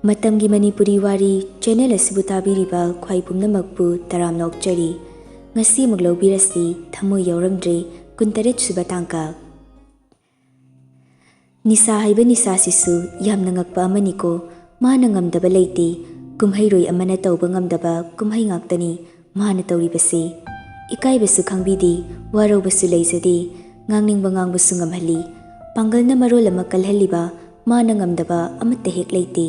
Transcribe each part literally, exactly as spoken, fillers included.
ꯃꯇꯝꯒꯤ ꯃꯅꯤꯄꯨꯔꯤ ꯋꯥꯔꯤ ꯆꯦꯅꯦꯜ ꯑꯁꯤꯕꯨ ꯇꯥꯕꯤꯔꯤꯕ ꯈ꯭ꯋꯥꯏ ꯄꯨꯝꯅꯃꯛꯄꯨ ꯇꯔꯥꯝꯅ ꯑꯣꯛꯆꯔꯤ꯫ ꯉꯁꯤ ꯑꯃꯨꯛ ꯂꯧꯕꯤꯔꯁꯤ, ꯊꯃꯣꯏ ꯌꯥꯎꯔꯝꯗ꯭ꯔꯦ, ꯀꯨꯟꯇꯔꯦꯠ ꯁꯨꯕ ꯇꯥꯡꯀꯛ꯫ ꯅꯤꯁꯥ ꯍꯥꯏꯕ ꯅꯤꯁꯥꯁꯤꯁꯨ ꯌꯥꯝꯅ ꯉꯛꯄ ꯑꯃꯅꯤꯀꯣ꯫ ꯃꯥꯅ ꯉꯝꯗꯕ ꯂꯩꯇꯦ꯫ ꯀꯨꯝꯍꯩꯔꯣꯏ ꯑꯃꯅ ꯇꯧꯕ ꯉꯝꯗꯕ ꯀꯨꯝꯍꯩ ꯉꯥꯛꯇꯅꯤ ꯃꯥꯅ ꯇꯧꯔꯤꯕꯁꯤ꯫ ꯏꯀꯥꯏꯕꯁꯨ ꯈꯪꯕꯤꯗꯦ, ꯋꯥꯔꯧꯕꯁꯨ ꯂꯩꯖꯗꯦ, ꯉꯥꯡꯅꯤꯡꯕ ꯉꯥꯡꯕꯁꯨ ꯉꯝꯍꯜꯂꯤ꯫ ꯄꯥꯡꯒꯜꯅ ꯃꯔꯣꯜ ꯑꯃ ꯀꯜꯍꯜꯂꯤꯕ, ꯃꯥꯅ ꯉꯝꯗꯕ ꯑꯃꯠꯇ ꯍꯦꯛ ꯂꯩꯇꯦ꯫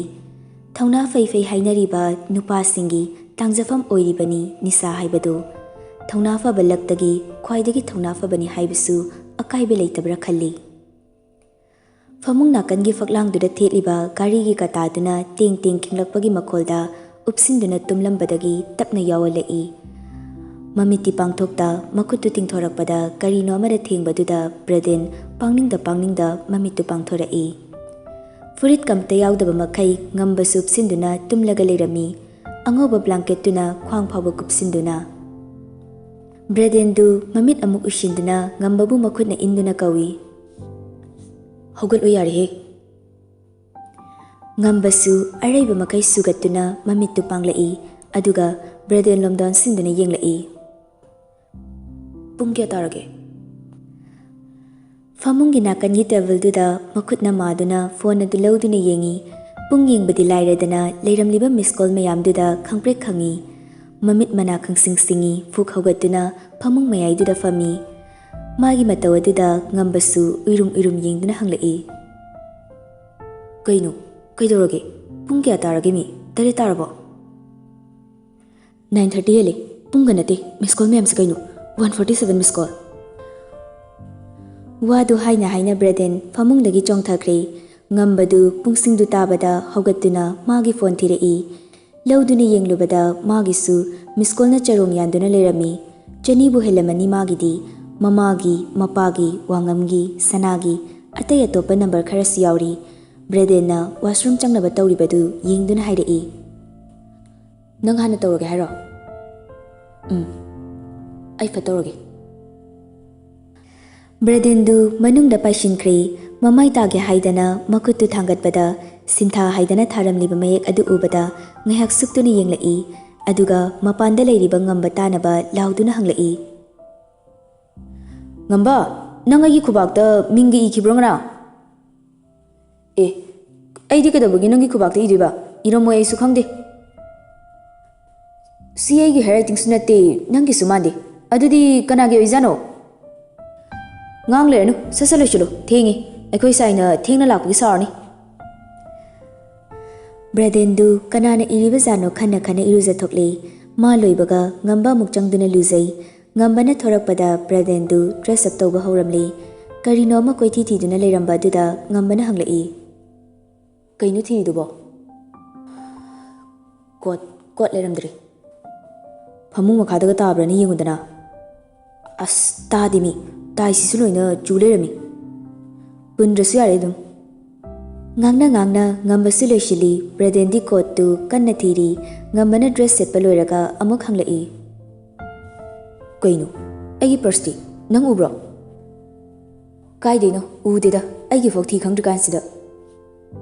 ꯊꯧꯅꯥ ꯐꯩ ꯐꯩ ꯍꯥꯏꯅꯔꯤꯕ ꯅꯨꯄꯥꯁꯤꯡꯒꯤ ꯇꯥꯡꯖꯐꯝ ꯑꯣꯏꯔꯤꯕꯅꯤ ꯅꯤꯁꯥ ꯍꯥꯏꯕꯗꯨ꯫ ꯊꯧꯅꯥ ꯐꯕ ꯂꯛꯇꯒꯤ ꯈ꯭ꯋꯥꯏꯗꯒꯤ ꯊꯧꯅꯥ ꯐꯕꯅꯤ ꯍꯥꯏꯕꯁꯨ ꯑꯀꯥꯏꯕ ꯂꯩꯇꯕ꯭ꯔꯥ ꯈꯜꯂꯤ꯫ ꯐꯃꯨꯡ ꯅꯥꯀꯟꯒꯤ ꯐꯛꯂꯥꯡꯗꯨꯗ ꯊꯦꯠꯂꯤꯕ ꯘꯥꯔꯤꯒꯤ ꯀꯇꯥꯗꯨꯅ ꯇꯦꯡ ꯇꯦꯡ ꯈꯤꯡꯂꯛꯄꯒꯤ ꯃꯈꯣꯜꯗ ꯎꯞꯁꯤꯟꯗꯨꯅ ꯇꯨꯝꯂꯝꯕꯗꯒꯤ ꯇꯞꯅ ꯌꯥꯎꯍꯜꯂꯛꯏ꯫ ꯃꯃꯤꯠꯇꯤ ꯄꯥꯡꯊꯣꯛꯇ, ꯃꯈꯨꯠꯇꯨ ꯇꯤꯡꯊꯣꯔꯛꯄꯗ ꯀꯔꯤꯅꯣ ꯑꯃꯗ ꯊꯦꯡꯕꯗꯨꯗ ꯕ꯭ꯔꯦꯗꯦꯟ ꯄꯥꯡꯅꯤꯡꯗ ꯄꯥꯡꯅꯤꯡꯗ ꯃꯃꯤꯠꯇꯨ ꯄꯥꯡꯊꯣꯔꯛꯏ꯫ ꯐꯨꯔꯤꯠ ꯀꯝꯇ ꯌꯥꯎꯗꯕ ꯃꯈꯩ ꯉꯝꯕꯁꯨ ꯎꯞꯁꯤꯟꯗꯨꯅ ꯇꯨꯝꯂꯒ ꯂꯩꯔꯝꯃꯤ꯫ ꯑꯉꯧꯕ ꯕ꯭ꯂꯥꯡꯀꯦꯠꯇꯨꯅ ꯈ꯭ꯋꯥꯡ ꯐꯥꯎꯕ ꯀꯨꯞꯁꯤꯟꯗꯨꯅ꯫ ꯕ꯭ꯔꯦꯗꯦꯟꯗꯨ ꯃꯃꯤꯠ ꯑꯃꯨꯛ ꯎꯏꯁꯤꯟꯗꯨꯅ ꯉꯝꯕꯕꯨ ꯃꯈꯨꯠꯅ ꯏꯟꯗꯨꯅ ꯀꯧꯏ, "ꯍꯧꯒꯠꯂꯨ ꯌꯥꯔꯦꯍꯦ!" ꯉꯝꯕꯁꯨ ꯑꯔꯩꯕ ꯃꯈꯩ ꯁꯨꯒꯠꯇꯨꯅ ꯃꯃꯤꯠꯇꯨ ꯄꯥꯡꯂꯛꯏ, ꯑꯗꯨꯒ ꯕ꯭ꯔꯦꯗꯦꯟ ꯂꯣꯝꯗ ꯑꯣꯟꯁꯤꯟꯗꯨꯅ ꯌꯦꯡꯂꯛꯏ꯫ "ꯄꯨꯡ ꯀꯌꯥ ꯇꯥꯔꯒꯦ?" ꯐꯃꯨꯡꯒꯤ ꯅꯥꯀꯟꯒꯤ ꯇꯦꯕꯜꯗꯨꯗ ꯃꯈꯨꯠꯅ ꯃꯥꯗꯨꯅ ꯐꯣꯟ ꯑꯗꯨ ꯂꯧꯗꯨꯅ ꯌꯦꯡꯏ꯫ ꯄꯨꯡ ꯌꯦꯡꯕꯗꯤ ꯂꯥꯏꯔꯗꯅ ꯂꯩꯔꯝꯂꯤꯕ ꯃꯤꯁ ꯀꯣꯜ ꯃꯌꯥꯝꯗꯨꯗ ꯈꯪꯄ꯭ꯔꯦꯛ ꯈꯪꯏ꯫ ꯃꯃꯤꯠ ꯃꯅꯥ ꯈꯪꯁꯤꯡ ꯁꯤꯡꯏ, ꯐꯨꯛ ꯍꯧꯒꯠꯇꯨꯅ ꯐꯃꯨꯡ ꯃꯌꯥꯏꯗꯨꯗ ꯐꯝꯃꯤ꯫ ꯃꯥꯒꯤ ꯃꯇꯧ ꯑꯗꯨꯗ ꯉꯝꯕꯁꯨ ꯎꯏꯔꯨꯝ ꯎꯏꯔꯨꯝ ꯌꯦꯡꯗꯨꯅ ꯍꯪꯂꯛꯏ, "ꯀꯩꯅꯣ? ꯀꯩꯗꯧꯔꯒꯦ? ꯄꯨꯡ ꯀꯌꯥ ꯇꯥꯔꯒꯦ ꯃꯤ? ꯇꯔꯦꯠ ꯇꯥꯔꯕꯣ?" "ꯅꯥꯏꯟ ꯊꯥꯔꯇꯤ ꯍꯦꯜꯂꯦ꯫ ꯄꯨꯡꯒ ꯅꯠꯇꯦ, ꯃꯤꯁ ꯀꯣꯜ ꯃꯌꯥꯝꯁꯦ ꯀꯩꯅꯣ? ꯋꯥꯟ ꯐꯣꯔꯇꯤ ꯁꯚꯦꯟ ꯃꯤꯁ ꯀꯣꯜ!" ꯋꯥꯗꯨ ꯍꯥꯏꯅ ꯍꯥꯏꯅ ꯕ꯭ꯔꯦꯗꯦꯟ ꯐꯃꯨꯡꯗꯒꯤ ꯆꯣꯡꯊꯈ꯭ꯔꯦ꯫ ꯉꯝꯕꯗꯨ ꯄꯨꯡꯁꯤꯡꯗꯨ ꯇꯥꯕꯗ ꯍꯧꯒꯠꯇꯨꯅ ꯃꯥꯒꯤ ꯐꯣꯟ ꯊꯤꯔꯛꯏ꯫ ꯂꯧꯗꯨꯅ ꯌꯦꯡꯂꯨꯕꯗ ꯃꯥꯒꯤꯁꯨ ꯃꯤꯁ ꯀꯣꯜꯅ ꯆꯔꯣꯡ ꯌꯥꯟꯗꯨꯅ ꯂꯩꯔꯝꯃꯤ꯫ ꯆꯅꯤꯕꯨ ꯍꯦꯜꯂꯝꯃꯅꯤ ꯃꯥꯒꯤꯗꯤ꯫ ꯃꯃꯥꯒꯤ, ꯃꯄꯥꯒꯤ, ꯋꯥꯉꯝꯒꯤ, ꯁꯅꯥꯒꯤ, ꯑꯇꯩ ꯑꯇꯣꯞꯄ ꯅꯝꯕꯔ ꯈꯔꯁꯨ ꯌꯥꯎꯔꯤ꯫ ꯕ꯭ꯔꯦꯗꯦꯟꯅ ꯋꯥꯁꯔꯨꯝ ꯆꯪꯅꯕ ꯇꯧꯔꯤꯕꯗꯨ ꯌꯦꯡꯗꯨꯅ ꯍꯥꯏꯔꯛꯏ, "ꯅꯪ ꯍꯥꯟꯅ ꯇꯧꯔꯒꯦ ꯍꯥꯏꯔꯣ?" "ꯎꯝ, ꯑꯩ ꯐꯠ ꯇꯧꯔꯒꯦ꯫" ꯕ꯭ꯔꯦꯗꯦꯟꯗꯨ ꯃꯅꯨꯡꯗ ꯄꯥꯏꯁꯤꯟꯈ꯭ꯔꯦ꯫ ꯃꯃꯥꯏ ꯇꯥꯒꯦ ꯍꯥꯏꯗꯅ ꯃꯈꯨꯠꯇꯨ ꯊꯥꯡꯒꯠꯄꯗ ꯁꯤꯟꯊꯥ ꯍꯥꯏꯗꯅ ꯊꯥꯔꯝꯂꯤꯕ ꯃꯌꯦꯛ ꯑꯗꯨ ꯎꯕꯗ ꯉꯥꯏꯍꯥꯛ ꯁꯨꯛꯇꯨꯅ ꯌꯦꯡꯂꯛꯏ꯫ ꯑꯗꯨꯒ ꯃꯄꯥꯟꯗ ꯂꯩꯔꯤꯕ ꯉꯝꯕ ꯇꯥꯅꯕ ꯂꯥꯎꯗꯨꯅ ꯍꯪꯂꯛꯏ, "ꯉꯝꯕ, ꯅꯪ ꯑꯩꯒꯤ ꯈꯨꯕꯥꯛꯇ ꯃꯤꯡꯒ ꯏꯈꯤꯕ꯭ꯔꯣ ꯉꯔꯥꯡ?" "ꯑꯦ, ꯑꯩꯗꯤ ꯀꯩꯗꯧꯕꯒꯤ ꯅꯪꯒꯤ ꯈꯨꯕꯥꯛꯇ ꯏꯗꯣꯏꯕ? ꯏꯔꯝꯃꯣꯏ, ꯑꯩꯁꯨ ꯈꯪꯗꯦ꯫ ꯁꯤ ꯑꯩꯒꯤ ꯍꯦꯟ ꯔꯥꯏꯇꯤꯡꯁꯨ ꯅꯠꯇꯦ, ꯅꯪꯒꯤꯁꯨ ꯃꯥꯟꯗꯦ꯫ ꯑꯗꯨꯗꯤ ꯀꯅꯥꯒꯤ ꯑꯣꯏꯖꯥꯠꯅꯣ?" "ꯉꯥꯡ ꯂꯩꯔꯅꯨ, ꯁꯠ ꯁꯠ ꯂꯣꯏꯁꯤꯜꯂꯨ, ꯊꯦꯡꯉꯦ꯫ ꯑꯩꯈꯣꯏ ꯁꯥꯏꯅ ꯊꯦꯡꯅ ꯂꯥꯛꯄꯒꯤ ꯁꯥꯎꯔꯅꯤ꯫" ꯕ꯭ꯔꯗꯦꯟꯗꯨ ꯀꯅꯥꯅ ꯏꯔꯤꯕꯖꯥꯠꯅꯣ ꯈꯟꯅ ꯈꯟꯅ ꯏꯔꯨꯖꯊꯣꯛꯂꯦ꯫ ꯃꯥ ꯂꯣꯏꯕꯒ ꯉꯝꯕ ꯑꯃꯨꯛ ꯆꯪꯗꯨꯅ ꯂꯨꯖꯩ꯫ ꯉꯝꯕꯅ ꯊꯣꯔꯛꯄꯗ ꯕ꯭ꯔꯗꯦꯟꯗꯨ ꯗ꯭ꯔꯦꯁ ꯑꯞ ꯇꯧꯕ ꯍꯧꯔꯝꯂꯦ꯫ ꯀꯔꯤꯅꯣ ꯑꯃ ꯀꯣꯏꯊꯤ ꯊꯤꯗꯨꯅ ꯂꯩꯔꯝꯕ ꯑꯗꯨꯗ ꯉꯝꯕꯅ ꯍꯪꯂꯛꯏ, "ꯀꯩꯅꯣ ꯊꯤꯔꯤꯗꯨꯕꯣ?" "Code, code ꯂꯩꯔꯝꯗ꯭ꯔꯦ꯫ ꯐꯃꯨꯡ ꯃꯈꯥꯗꯒ ꯇꯥꯕ꯭ꯔꯥꯅ ꯌꯦꯡꯉꯨꯗꯅ꯫" "ꯑꯁ, ꯇꯥꯗꯦꯃꯤ, ꯇꯥꯏꯁꯤꯁꯨ ꯂꯣꯏꯅ ꯆꯨ ꯂꯩꯔꯝꯃꯤ꯫ ꯄꯨꯟꯗ꯭ꯔꯁꯨ ꯌꯥꯔꯦ ꯑꯗꯨꯝ꯫" ꯉꯥꯡꯅ ꯉꯥꯡꯅ ꯉꯝꯕꯁꯨ ꯂꯣꯏꯁꯤꯜꯂꯤ꯫ ꯕ꯭ꯔꯗꯦꯟꯗꯤ ꯀꯣꯠꯇꯨ ꯀꯟꯅ ꯊꯤꯔꯤ꯫ ꯉꯝꯕꯅ ꯗ꯭ꯔꯦꯁ ꯁꯦꯠꯄ ꯂꯣꯏꯔꯒ ꯑꯃꯨꯛ ꯍꯪꯂꯛꯏ, "ꯀꯩꯅꯣ, ꯑꯩꯒꯤ ꯄꯔꯁꯇꯤ ꯅꯪ ꯎꯕ꯭ꯔꯣ?" "ꯀꯥꯏꯗꯩꯅꯣ, ꯎꯗꯦꯗ, ꯑꯩꯒꯤꯐꯥꯎ ꯊꯤ ꯈꯪꯗ꯭ꯔꯤꯀꯥꯟꯁꯤꯗ꯫"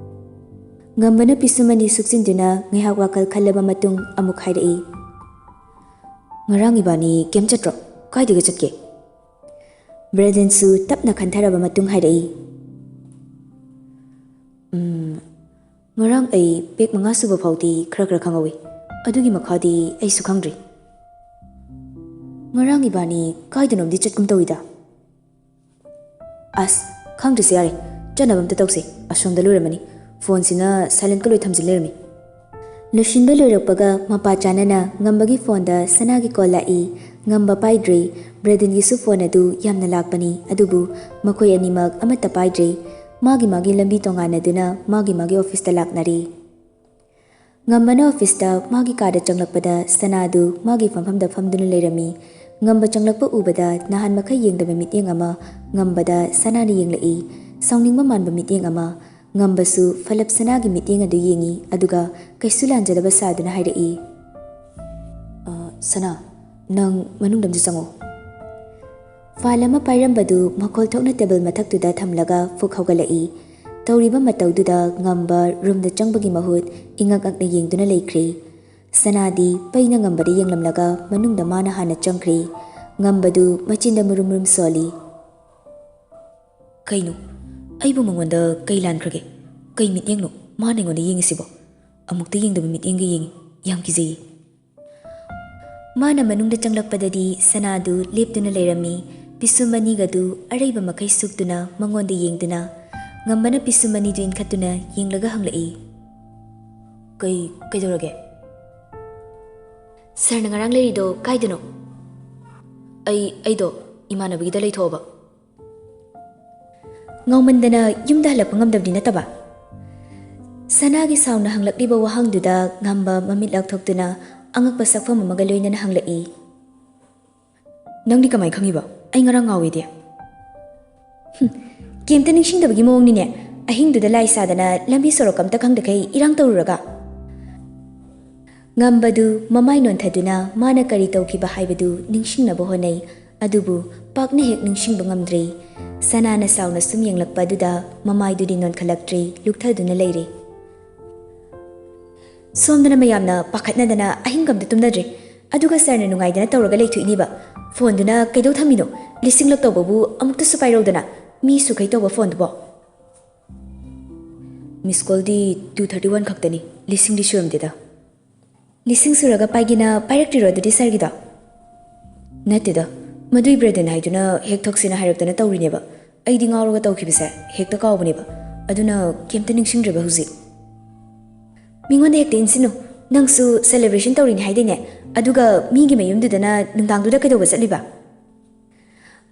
ꯉꯝꯕꯅ ꯄꯤꯁꯨꯝ ꯑꯅꯤ ꯁꯨꯛꯆꯤꯟꯗꯨꯅ ꯉꯥꯏꯍꯥꯛ ꯋꯥꯈꯜ ꯈꯜꯂꯕ ꯃꯇꯨꯡ ꯑꯃꯨꯛ ꯍꯥꯏꯔꯛꯏ, "ꯉꯔꯥꯡ ꯏꯕꯥꯅꯤ ꯀꯦꯝ ꯆꯠꯇ꯭ꯔꯣ? ꯀꯥꯏꯗꯒ ꯆꯠꯀꯦ?" ꯕ꯭ꯔꯦꯗꯦꯟꯁꯨ ꯇꯞꯅ ꯈꯟꯊꯔꯕ ꯃꯇꯨꯡ ꯍꯥꯏꯔꯛꯏ, "ꯎꯝ, ꯉꯔꯥꯡ ꯑꯩ ꯄꯦꯛ ꯃꯉꯥ ꯁꯨꯕ ꯐꯥꯎꯗꯤ ꯈꯔ ꯈꯔ ꯈꯪꯍꯧꯏ꯫ ꯑꯗꯨꯒꯤ ꯃꯈꯥꯗꯤ ꯑꯩꯁꯨ ꯈꯪꯗ꯭ꯔꯤ꯫ ꯉꯔꯥꯡ ꯏꯕꯥꯅꯤ ꯀꯥꯏꯗꯅꯣꯝꯗꯤ ꯆꯠꯀꯨꯝ ꯇꯧꯏꯗ꯫" "ꯑꯁ, ꯈꯪꯗ꯭ꯔꯤꯁꯦ ꯌꯥꯔꯦ꯫ ꯆꯠꯅꯕ ꯑꯝꯇ ꯇꯧꯁꯦ꯫ ꯑꯁꯣꯝꯗ ꯂꯣꯏꯔꯝꯃꯅꯤ꯫ ꯐꯣꯟꯁꯤꯅ ꯁꯥꯏꯂꯦꯟꯠꯀ ꯂꯣꯏ ꯊꯝꯖꯤꯟ ꯂꯩꯔꯝꯃꯤ꯫" ꯂꯣꯏꯁꯤꯟꯕ ꯂꯣꯏꯔꯛꯄꯒ ꯃꯄꯥ ꯆꯥꯅꯅ ꯉꯝꯕꯒꯤ ꯐꯣꯟꯗ ꯁꯅꯥꯒꯤ ꯀꯣꯜ ꯂꯥꯛꯏ꯫ ꯉꯝꯕ ꯄꯥꯏꯗ꯭ꯔꯦ꯫ ꯕ꯭ꯔꯦꯗꯟꯒꯤꯁꯨ ꯐꯣꯟ ꯑꯗꯨ ꯌꯥꯝꯅ ꯂꯥꯛꯄꯅꯤ, ꯑꯗꯨꯕꯨ ꯃꯈꯣꯏ ꯑꯅꯤꯃꯛ ꯑꯃꯠꯇ ꯄꯥꯏꯗ꯭ꯔꯦ꯫ ꯃꯥꯒꯤ ꯃꯥꯒꯤ ꯂꯝꯕꯤ ꯇꯣꯉꯥꯟꯅꯗꯨꯅ ꯃꯥꯒꯤ ꯃꯥꯒꯤ ꯑꯣꯐꯤꯁꯇ ꯂꯥꯛꯅꯔꯦ꯫ ꯉꯝꯕꯅ ꯑꯣꯐꯤꯁꯇ ꯃꯥꯒꯤ ꯀꯥꯗ ꯆꯪꯂꯛꯄꯗ ꯁꯅꯥꯗꯨ ꯃꯥꯒꯤ ꯐꯝꯐꯝꯗ ꯐꯝꯗꯨꯅ ꯂꯩꯔꯝꯃꯤ꯫ ꯉꯝꯕ ꯆꯪꯂꯛꯄ ꯎꯕꯗ ꯅꯍꯥꯟ ꯃꯈꯩ ꯌꯦꯡꯗꯕ ꯃꯤꯠꯌꯦꯡ ꯑꯃ ꯉꯝꯕꯗ ꯁꯅꯥꯅ ꯌꯦꯡꯂꯛꯏ꯫ ꯁꯥꯎꯅꯤꯡꯕ ꯃꯥꯟꯕ ꯃꯤꯠꯌꯦꯡ ꯑꯃ꯫ ꯉꯝꯕꯁꯨ ꯐꯂꯞ ꯁꯅꯥꯒꯤ ꯃꯤꯠꯌꯦꯡ ꯑꯗꯨ ꯌꯦꯡꯏ, ꯑꯗꯨꯒ ꯀꯩꯁꯨ ꯂꯥꯟꯖꯗꯕ ꯁꯥꯗꯨꯅ ꯍꯥꯏꯔꯛꯏ, "ꯑ, ꯁꯅꯥ, ꯅꯪ ꯃꯅꯨꯡꯗ ꯑꯝꯇ ꯆꯪꯉꯣ꯫" ꯐꯥꯏꯜ ꯑꯃ ꯄꯥꯏꯔꯝꯕꯗꯨ ꯃꯈꯣꯜ ꯊꯣꯛꯅ ꯇꯦꯕꯜ ꯃꯊꯛꯇꯨꯗ ꯊꯝꯂꯒ ꯐꯨꯛ ꯍꯧꯒꯠꯂꯛꯏ꯫ ꯇꯧꯔꯤꯕ ꯃꯇꯧꯗꯨꯗ ꯉꯝꯕ ꯔꯨꯝꯗ ꯆꯪꯕꯒꯤ ꯃꯍꯨꯠ ꯏꯉꯛ ꯉꯛꯅ ꯌꯦꯡꯗꯨꯅ ꯂꯩꯈ꯭ꯔꯦ꯫ ꯁꯅꯥꯗꯤ ꯄꯩꯅ ꯉꯝꯕꯗ ꯌꯦꯡꯂꯝꯂꯒ ꯃꯅꯨꯡꯗ ꯃꯥꯅ ꯍꯥꯟꯅ ꯆꯪꯈ꯭ꯔꯦ꯫ ꯉꯝꯕꯗꯨ ꯃꯆꯤꯟꯗ ꯃꯨꯔꯨꯝ ꯃꯨꯔꯨꯝ ꯁꯣꯜꯂꯤ꯫ "ꯀꯩꯅꯣ? ꯑꯩꯕꯨ ꯃꯉꯣꯟꯗ ꯀꯩ ꯂꯥꯟꯈ꯭ꯔꯒꯦ? ꯀꯩ ꯃꯤꯠꯌꯦꯡꯅꯣ ꯃꯥꯅ ꯑꯩꯉꯣꯟꯗ ꯌꯦꯡꯉꯤꯁꯤꯕꯣ? ꯑꯃꯨꯛꯇ ꯌꯦꯡꯗꯕ ꯃꯤꯠꯌꯦꯡꯒ ꯌꯦꯡꯉꯤ꯫ ꯌꯥꯝ ꯀꯤꯖꯩꯌꯦ꯫" ꯃꯥꯅ ꯃꯅꯨꯡꯗ ꯆꯪꯂꯛꯄꯗꯗꯤ ꯁꯅꯥꯗꯨ ꯂꯦꯞꯇꯨꯅ ꯂꯩꯔꯝꯃꯤ꯫ ꯄꯤꯁꯨꯝ ꯑꯅꯤꯒꯗꯨ ꯑꯔꯩꯕ ꯃꯈꯩ ꯁꯨꯛꯇꯨꯅ ꯃꯉꯣꯟꯗ ꯌꯦꯡꯗꯨꯅ꯫ ꯉꯝꯕꯅ ꯄꯤꯁꯨꯝ ꯑꯅꯤꯗꯨ ꯏꯟꯈꯠꯇꯨꯅ ꯌꯦꯡꯂꯒ ꯍꯪꯂꯛꯏ꯫ "ꯀꯩ, ꯀꯩꯗꯧꯔꯒꯦ?" "ꯁꯥꯔꯅ ꯉꯔꯥꯡ ꯂꯩꯔꯤꯗꯣ ꯀꯥꯏꯗꯅꯣ?" "ꯑꯩ, ꯑꯩꯗꯣ ꯏꯃꯥꯟꯅꯕꯒꯤꯗ ꯂꯩꯊꯣꯛꯑꯕ꯫" ꯉꯥꯎꯃꯟꯗꯅ ꯌꯨꯝꯗ ꯍꯜꯂꯛꯄ ꯉꯝꯗꯕꯗꯤ ꯅꯠꯇꯕ? ꯁꯅꯥꯒꯤ ꯁꯥꯎꯅ ꯍꯪꯂꯛꯂꯤꯕ ꯋꯥꯍꯪꯗꯨꯗ ꯉꯝꯕ ꯃꯃꯤꯠ ꯂꯥꯎꯊꯣꯛꯇꯨꯅ ꯑꯉꯛꯄ ꯁꯛꯐꯝ ꯑꯃꯒ ꯂꯣꯏꯅꯅ ꯍꯪꯂꯛꯏ꯫ "ꯅꯪꯗꯤ ꯀꯃꯥꯏ ꯈꯪꯉꯤꯕ? ꯑꯩ ꯉꯔꯥꯡ ꯉꯥꯎꯋꯦꯗꯤ?" "ꯍꯨꯝ, ꯀꯩꯝꯇ ꯅꯤꯡꯁꯤꯡꯗꯕꯒꯤ ꯃꯑꯣꯡꯅꯤꯅꯦ꯫ ꯑꯍꯤꯡꯗꯨꯗ ꯂꯥꯏ ꯁꯥꯗꯅ ꯂꯝꯕꯤ ꯁꯣꯔꯣꯛ ꯑꯝꯇ ꯈꯪꯗꯈꯩ ꯏꯔꯥꯡ ꯇꯧꯔꯨꯔꯒ?" ꯉꯝꯕꯗꯨ ꯃꯃꯥꯏ ꯅꯣꯟꯊꯗꯨꯅ ꯃꯥꯅ ꯀꯔꯤ ꯇꯧꯈꯤꯕ ꯍꯥꯏꯕꯗꯨ ꯅꯤꯡꯁꯤꯡꯅꯕ ꯍꯣꯠꯅꯩ꯫ ꯑꯗꯨꯕꯨ ꯄꯥꯛꯅ ꯍꯦꯛ ꯅꯤꯡꯁꯤꯡꯕ ꯉꯝꯗ꯭ꯔꯦ꯫ ꯁꯅꯥꯅ ꯁꯥꯎꯅ ꯁꯨꯝ ꯌꯦꯡꯂꯛꯄ ꯑꯗꯨꯗ ꯃꯃꯥꯏꯗꯨꯗꯤ ꯅꯣꯟꯈꯠꯂꯛꯇ꯭ꯔꯦ, ꯂꯨꯛꯊꯗꯨꯅ ꯂꯩꯔꯦ꯫ "ꯁꯣꯝꯗꯅ ꯃꯌꯥꯝꯅ ꯄꯥꯈꯠꯅꯗꯅ ꯑꯍꯤꯡꯒ ꯑꯝꯇ ꯇꯨꯝꯅꯗ꯭ꯔꯦ, ꯑꯗꯨꯒ ꯁꯥꯔꯅ ꯅꯨꯡꯉꯥꯏꯗꯅ ꯇꯧꯔꯒ ꯂꯩꯊꯣꯛꯏꯅꯤꯕ꯫ ꯐꯣꯟꯗꯨꯅ ꯀꯩꯗꯧ ꯊꯝꯃꯤꯅꯣ? ꯂꯤꯁꯤꯡꯂꯛ ꯇꯧꯕꯕꯨ ꯑꯃꯨꯛꯇꯁꯨ ꯄꯥꯏꯔꯧꯗꯅ꯫ ꯃꯤ ꯁꯨꯈꯩ ꯇꯧꯕ ꯐꯣꯟꯗꯨꯕꯣ?" "ꯃꯤꯁ ꯀꯣꯜꯗꯤ two thirty one ꯈꯛꯇꯅꯤ, ꯂꯤꯁꯤꯡꯗꯤ ꯁꯨꯔꯝꯗꯦꯗ꯫" "ꯂꯤꯁꯤꯡ ꯁꯨꯔꯒ ꯄꯥꯏꯒꯦꯅ ꯄꯥꯏꯔꯛꯇ꯭ꯔꯤꯔꯣ ꯑꯗꯨꯗꯤ ꯁꯥꯔꯒꯤꯗꯣ?" "ꯅꯠꯇꯦꯗ, ꯃꯗꯨꯏ ꯕ꯭ꯔꯦꯗꯟ ꯍꯥꯏꯗꯨꯅ ꯍꯦꯛ ꯊꯣꯛꯁꯦꯅ ꯍꯥꯏꯔꯛꯇꯅ ꯇꯧꯔꯤꯅꯦꯕ꯫ ꯑꯩꯗꯤ ꯉꯥꯎꯔꯒ ꯇꯧꯈꯤꯕꯁꯦ ꯍꯦꯛꯇ ꯀꯥꯎꯕꯅꯦꯕ, ꯑꯗꯨꯅ ꯀꯩꯝꯇ ꯅꯤꯡꯁꯤꯡꯗ꯭ꯔꯦꯕ ꯍꯧꯖꯤꯛ꯫" "ꯃꯤꯉꯣꯟꯗ ꯍꯦꯛꯇ ꯏꯟꯁꯤꯟꯅꯨ꯫ ꯅꯪꯁꯨ ꯁꯦꯂꯦꯕ꯭ꯔꯦꯁꯟ ꯇꯧꯔꯤꯅꯤ ꯍꯥꯏꯗꯥꯏꯅꯦ? ꯑꯗꯨꯒ ꯃꯤꯒꯤ ꯃꯌꯨꯝꯗꯨꯗꯅ ꯅꯨꯡꯗꯥꯡꯗꯨꯗ ꯀꯩꯗꯧꯕ ꯆꯠꯂꯤꯕ?"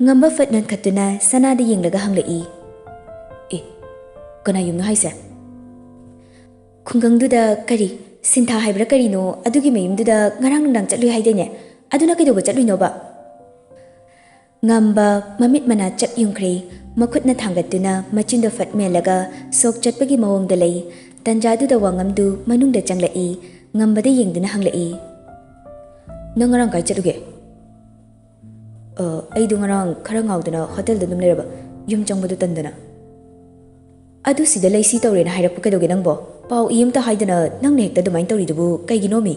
ꯉꯝꯕ ꯐꯠ ꯅꯟꯈꯠꯇꯨꯅ ꯁꯅꯥꯗ ꯌꯦꯡꯂꯒ ꯍꯪꯂꯛꯏ꯫ "ꯑꯦ, ꯀꯅꯥ ꯌꯨꯝꯅꯣ ꯍꯥꯏꯁꯦ?" "ꯈꯨꯡꯒꯪꯗꯨꯗ ꯀꯔꯤ, ꯁꯤꯟꯊꯥ ꯍꯥꯏꯕ꯭ꯔꯥ ꯀꯔꯤꯅꯣ, ꯑꯗꯨꯒꯤ ꯃꯌꯨꯝꯗꯨꯗ ꯉꯔꯥꯡ ꯅꯨꯡꯗꯥꯡ ꯆꯠꯂꯨꯏ ꯍꯥꯏꯗꯥꯏꯅꯦ? ꯑꯗꯨꯅ ꯀꯩꯗꯧꯕ ꯆꯠꯂꯨꯏꯅꯣꯕ?" ꯉꯝꯕ ꯃꯃꯤꯠ ꯃꯅꯥ ꯆꯞ ꯌꯨꯡꯈ꯭ꯔꯦ꯫ ꯃꯈꯨꯠꯅ ꯊꯥꯡꯒꯠꯇꯨꯅ ꯃꯆꯤꯟꯗꯣ ꯐꯠ ꯃꯦꯜꯂꯒ ꯁꯣꯛ ꯆꯠꯄꯒꯤ ꯃꯑꯣꯡꯗ ꯂꯩ꯫ ꯇꯟꯖꯥꯗꯨꯗ ꯋꯥꯉꯝꯗꯨ ꯃꯅꯨꯡꯗ ꯆꯪꯂꯛꯏ꯫ ꯉꯝꯕꯗ ꯌꯦꯡꯗꯨꯅ ꯍꯪꯂꯛꯏ꯫ "ꯅꯪ ꯉꯔꯥꯡ ꯀꯥꯏ ꯆꯠꯂꯨꯒꯦ?" "ꯑ, ꯑꯩꯗꯣ ꯉꯔꯥꯡ ꯈꯔ ꯉꯥꯎꯗꯅ ꯍꯣꯇꯦꯜꯗ ꯑꯗꯨꯝ ꯂꯩꯔꯕ, ꯌꯨꯝ ꯆꯪꯕꯗꯣ ꯇꯟꯗꯅ꯫" "ꯑꯗꯨ ꯁꯤꯗ ꯂꯩ, ꯁꯤ ꯇꯧꯔꯦꯅ ꯍꯥꯏꯔꯛꯄ ꯀꯩꯗꯧꯒꯦ ꯅꯪꯕꯣ? ꯄꯥꯎ ꯏ ꯑꯝꯇ ꯍꯥꯏꯗꯅ ꯅꯪꯅ ꯍꯦꯛꯇ ꯑꯗꯨꯃꯥꯏꯅ ꯇꯧꯔꯤꯗꯨꯕꯨ ꯀꯩꯒꯤꯅꯣꯃꯤ?"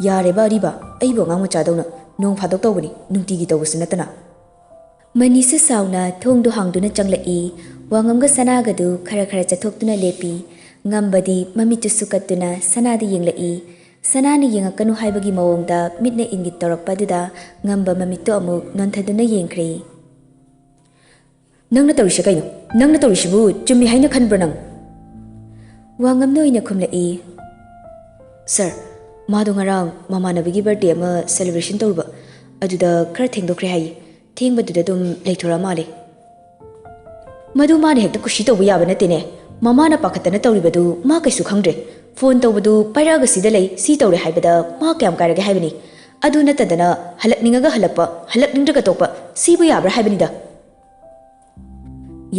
"ꯌꯥꯔꯦꯕ ꯑꯔꯤꯕ, ꯑꯩꯕꯨ ꯑꯉꯥꯡ ꯃꯆꯥꯗꯧꯅ ꯅꯣꯡ ꯐꯥꯗꯣꯛ ꯇꯧꯕꯅꯤ, ꯅꯨꯡꯇꯤꯒꯤ ꯇꯧꯕꯁꯨ ꯅꯠꯇꯅ꯫" ꯃꯅꯤꯁꯨ ꯁꯥꯎꯅ ꯊꯣꯡꯗꯨ ꯍꯥꯡꯗꯨꯅ ꯆꯪꯂꯛꯏ꯫ ꯋꯥꯉꯝꯒ ꯁꯅꯥꯒꯗꯨ ꯈꯔ ꯈꯔ ꯆꯠꯊꯣꯛꯇꯨꯅ ꯂꯦꯞꯄꯤ꯫ ꯉꯝꯕꯗꯤ ꯃꯃꯤꯠꯇꯨꯁꯨ ꯀꯠꯇꯨꯅ ꯁꯅꯥꯗ ꯌꯦꯡꯂꯛꯏ꯫ ꯁꯅꯥꯅ ꯌꯦꯡꯉꯛꯀꯅꯨ ꯍꯥꯏꯕꯒꯤ ꯃꯑꯣꯡꯗ ꯃꯤꯠꯅ ꯏꯪꯒꯤꯠ ꯇꯧꯔꯛꯄ ꯑꯗꯨꯗ ꯉꯝꯕ ꯃꯃꯤꯠꯇꯣ ꯑꯃꯨꯛ ꯅꯣꯟꯊꯗꯨꯅ ꯌꯦꯡꯈ꯭ꯔꯦ꯫ "ꯅꯪꯅ ꯇꯧꯔꯤꯁꯦ ꯀꯩꯅꯣ? ꯅꯪꯅ ꯇꯧꯔꯤꯁꯤꯕꯨ ꯆꯨꯝꯃꯤ ꯍꯥꯏꯅ ꯈꯟꯕ꯭ꯔꯣ ꯅꯪ?" ꯋꯥꯉꯝꯅ ꯑꯣꯏꯅ ꯈꯨꯝꯂꯛꯏ꯫ "ꯁꯥꯔ, ꯃꯥꯗꯣ ꯉꯔꯥꯡ ꯃꯃꯥꯟꯅꯕꯒꯤ ꯕꯥꯔꯗꯦ ꯑꯃ ꯁꯦꯂꯦꯕ꯭ꯔꯦꯁꯟ ꯇꯧꯔꯨꯕ, ꯑꯗꯨꯗ ꯈꯔ ꯊꯦꯡꯗꯣꯛꯈ꯭ꯔꯦ ꯍꯥꯏꯌꯦ꯫ ꯊꯦꯡꯕꯗꯨꯗ ꯑꯗꯨꯝ ꯂꯩꯊꯣꯔꯛꯑ ꯃꯥꯜꯂꯦ꯫" "ꯃꯗꯨ ꯃꯥꯅ ꯍꯦꯛꯇ ꯀꯨꯁꯤ ꯇꯧꯕ ꯌꯥꯕ ꯅꯠꯇꯦꯅꯦ꯫ ꯃꯃꯥꯅ ꯄꯥꯈꯠꯇꯅ ꯇꯧꯔꯤꯕꯗꯨ ꯃꯥ ꯀꯩꯁꯨ ꯈꯪꯗ꯭ꯔꯦ꯫ ꯐꯣꯟ ꯇꯧꯕꯗꯨ ꯄꯥꯏꯔꯛꯑꯒ ꯁꯤꯗ ꯂꯩ, ꯁꯤ ꯇꯧꯔꯦ ꯍꯥꯏꯕꯗ ꯃꯥ ꯀꯌꯥꯝ ꯀꯥꯏꯔꯒꯦ ꯍꯥꯏꯕꯅꯤ꯫ ꯑꯗꯨ ꯅꯠꯇꯗꯅ ꯍꯜꯂꯛꯅꯤꯡꯉꯒ ꯍꯜꯂꯛꯄ, ꯍꯜꯂꯛꯅꯤꯡꯗ꯭ꯔꯒ ꯇꯣꯛꯄ, ꯁꯤꯕꯨ ꯌꯥꯕ꯭ꯔꯥ ꯍꯥꯏꯕꯅꯤꯗ꯫"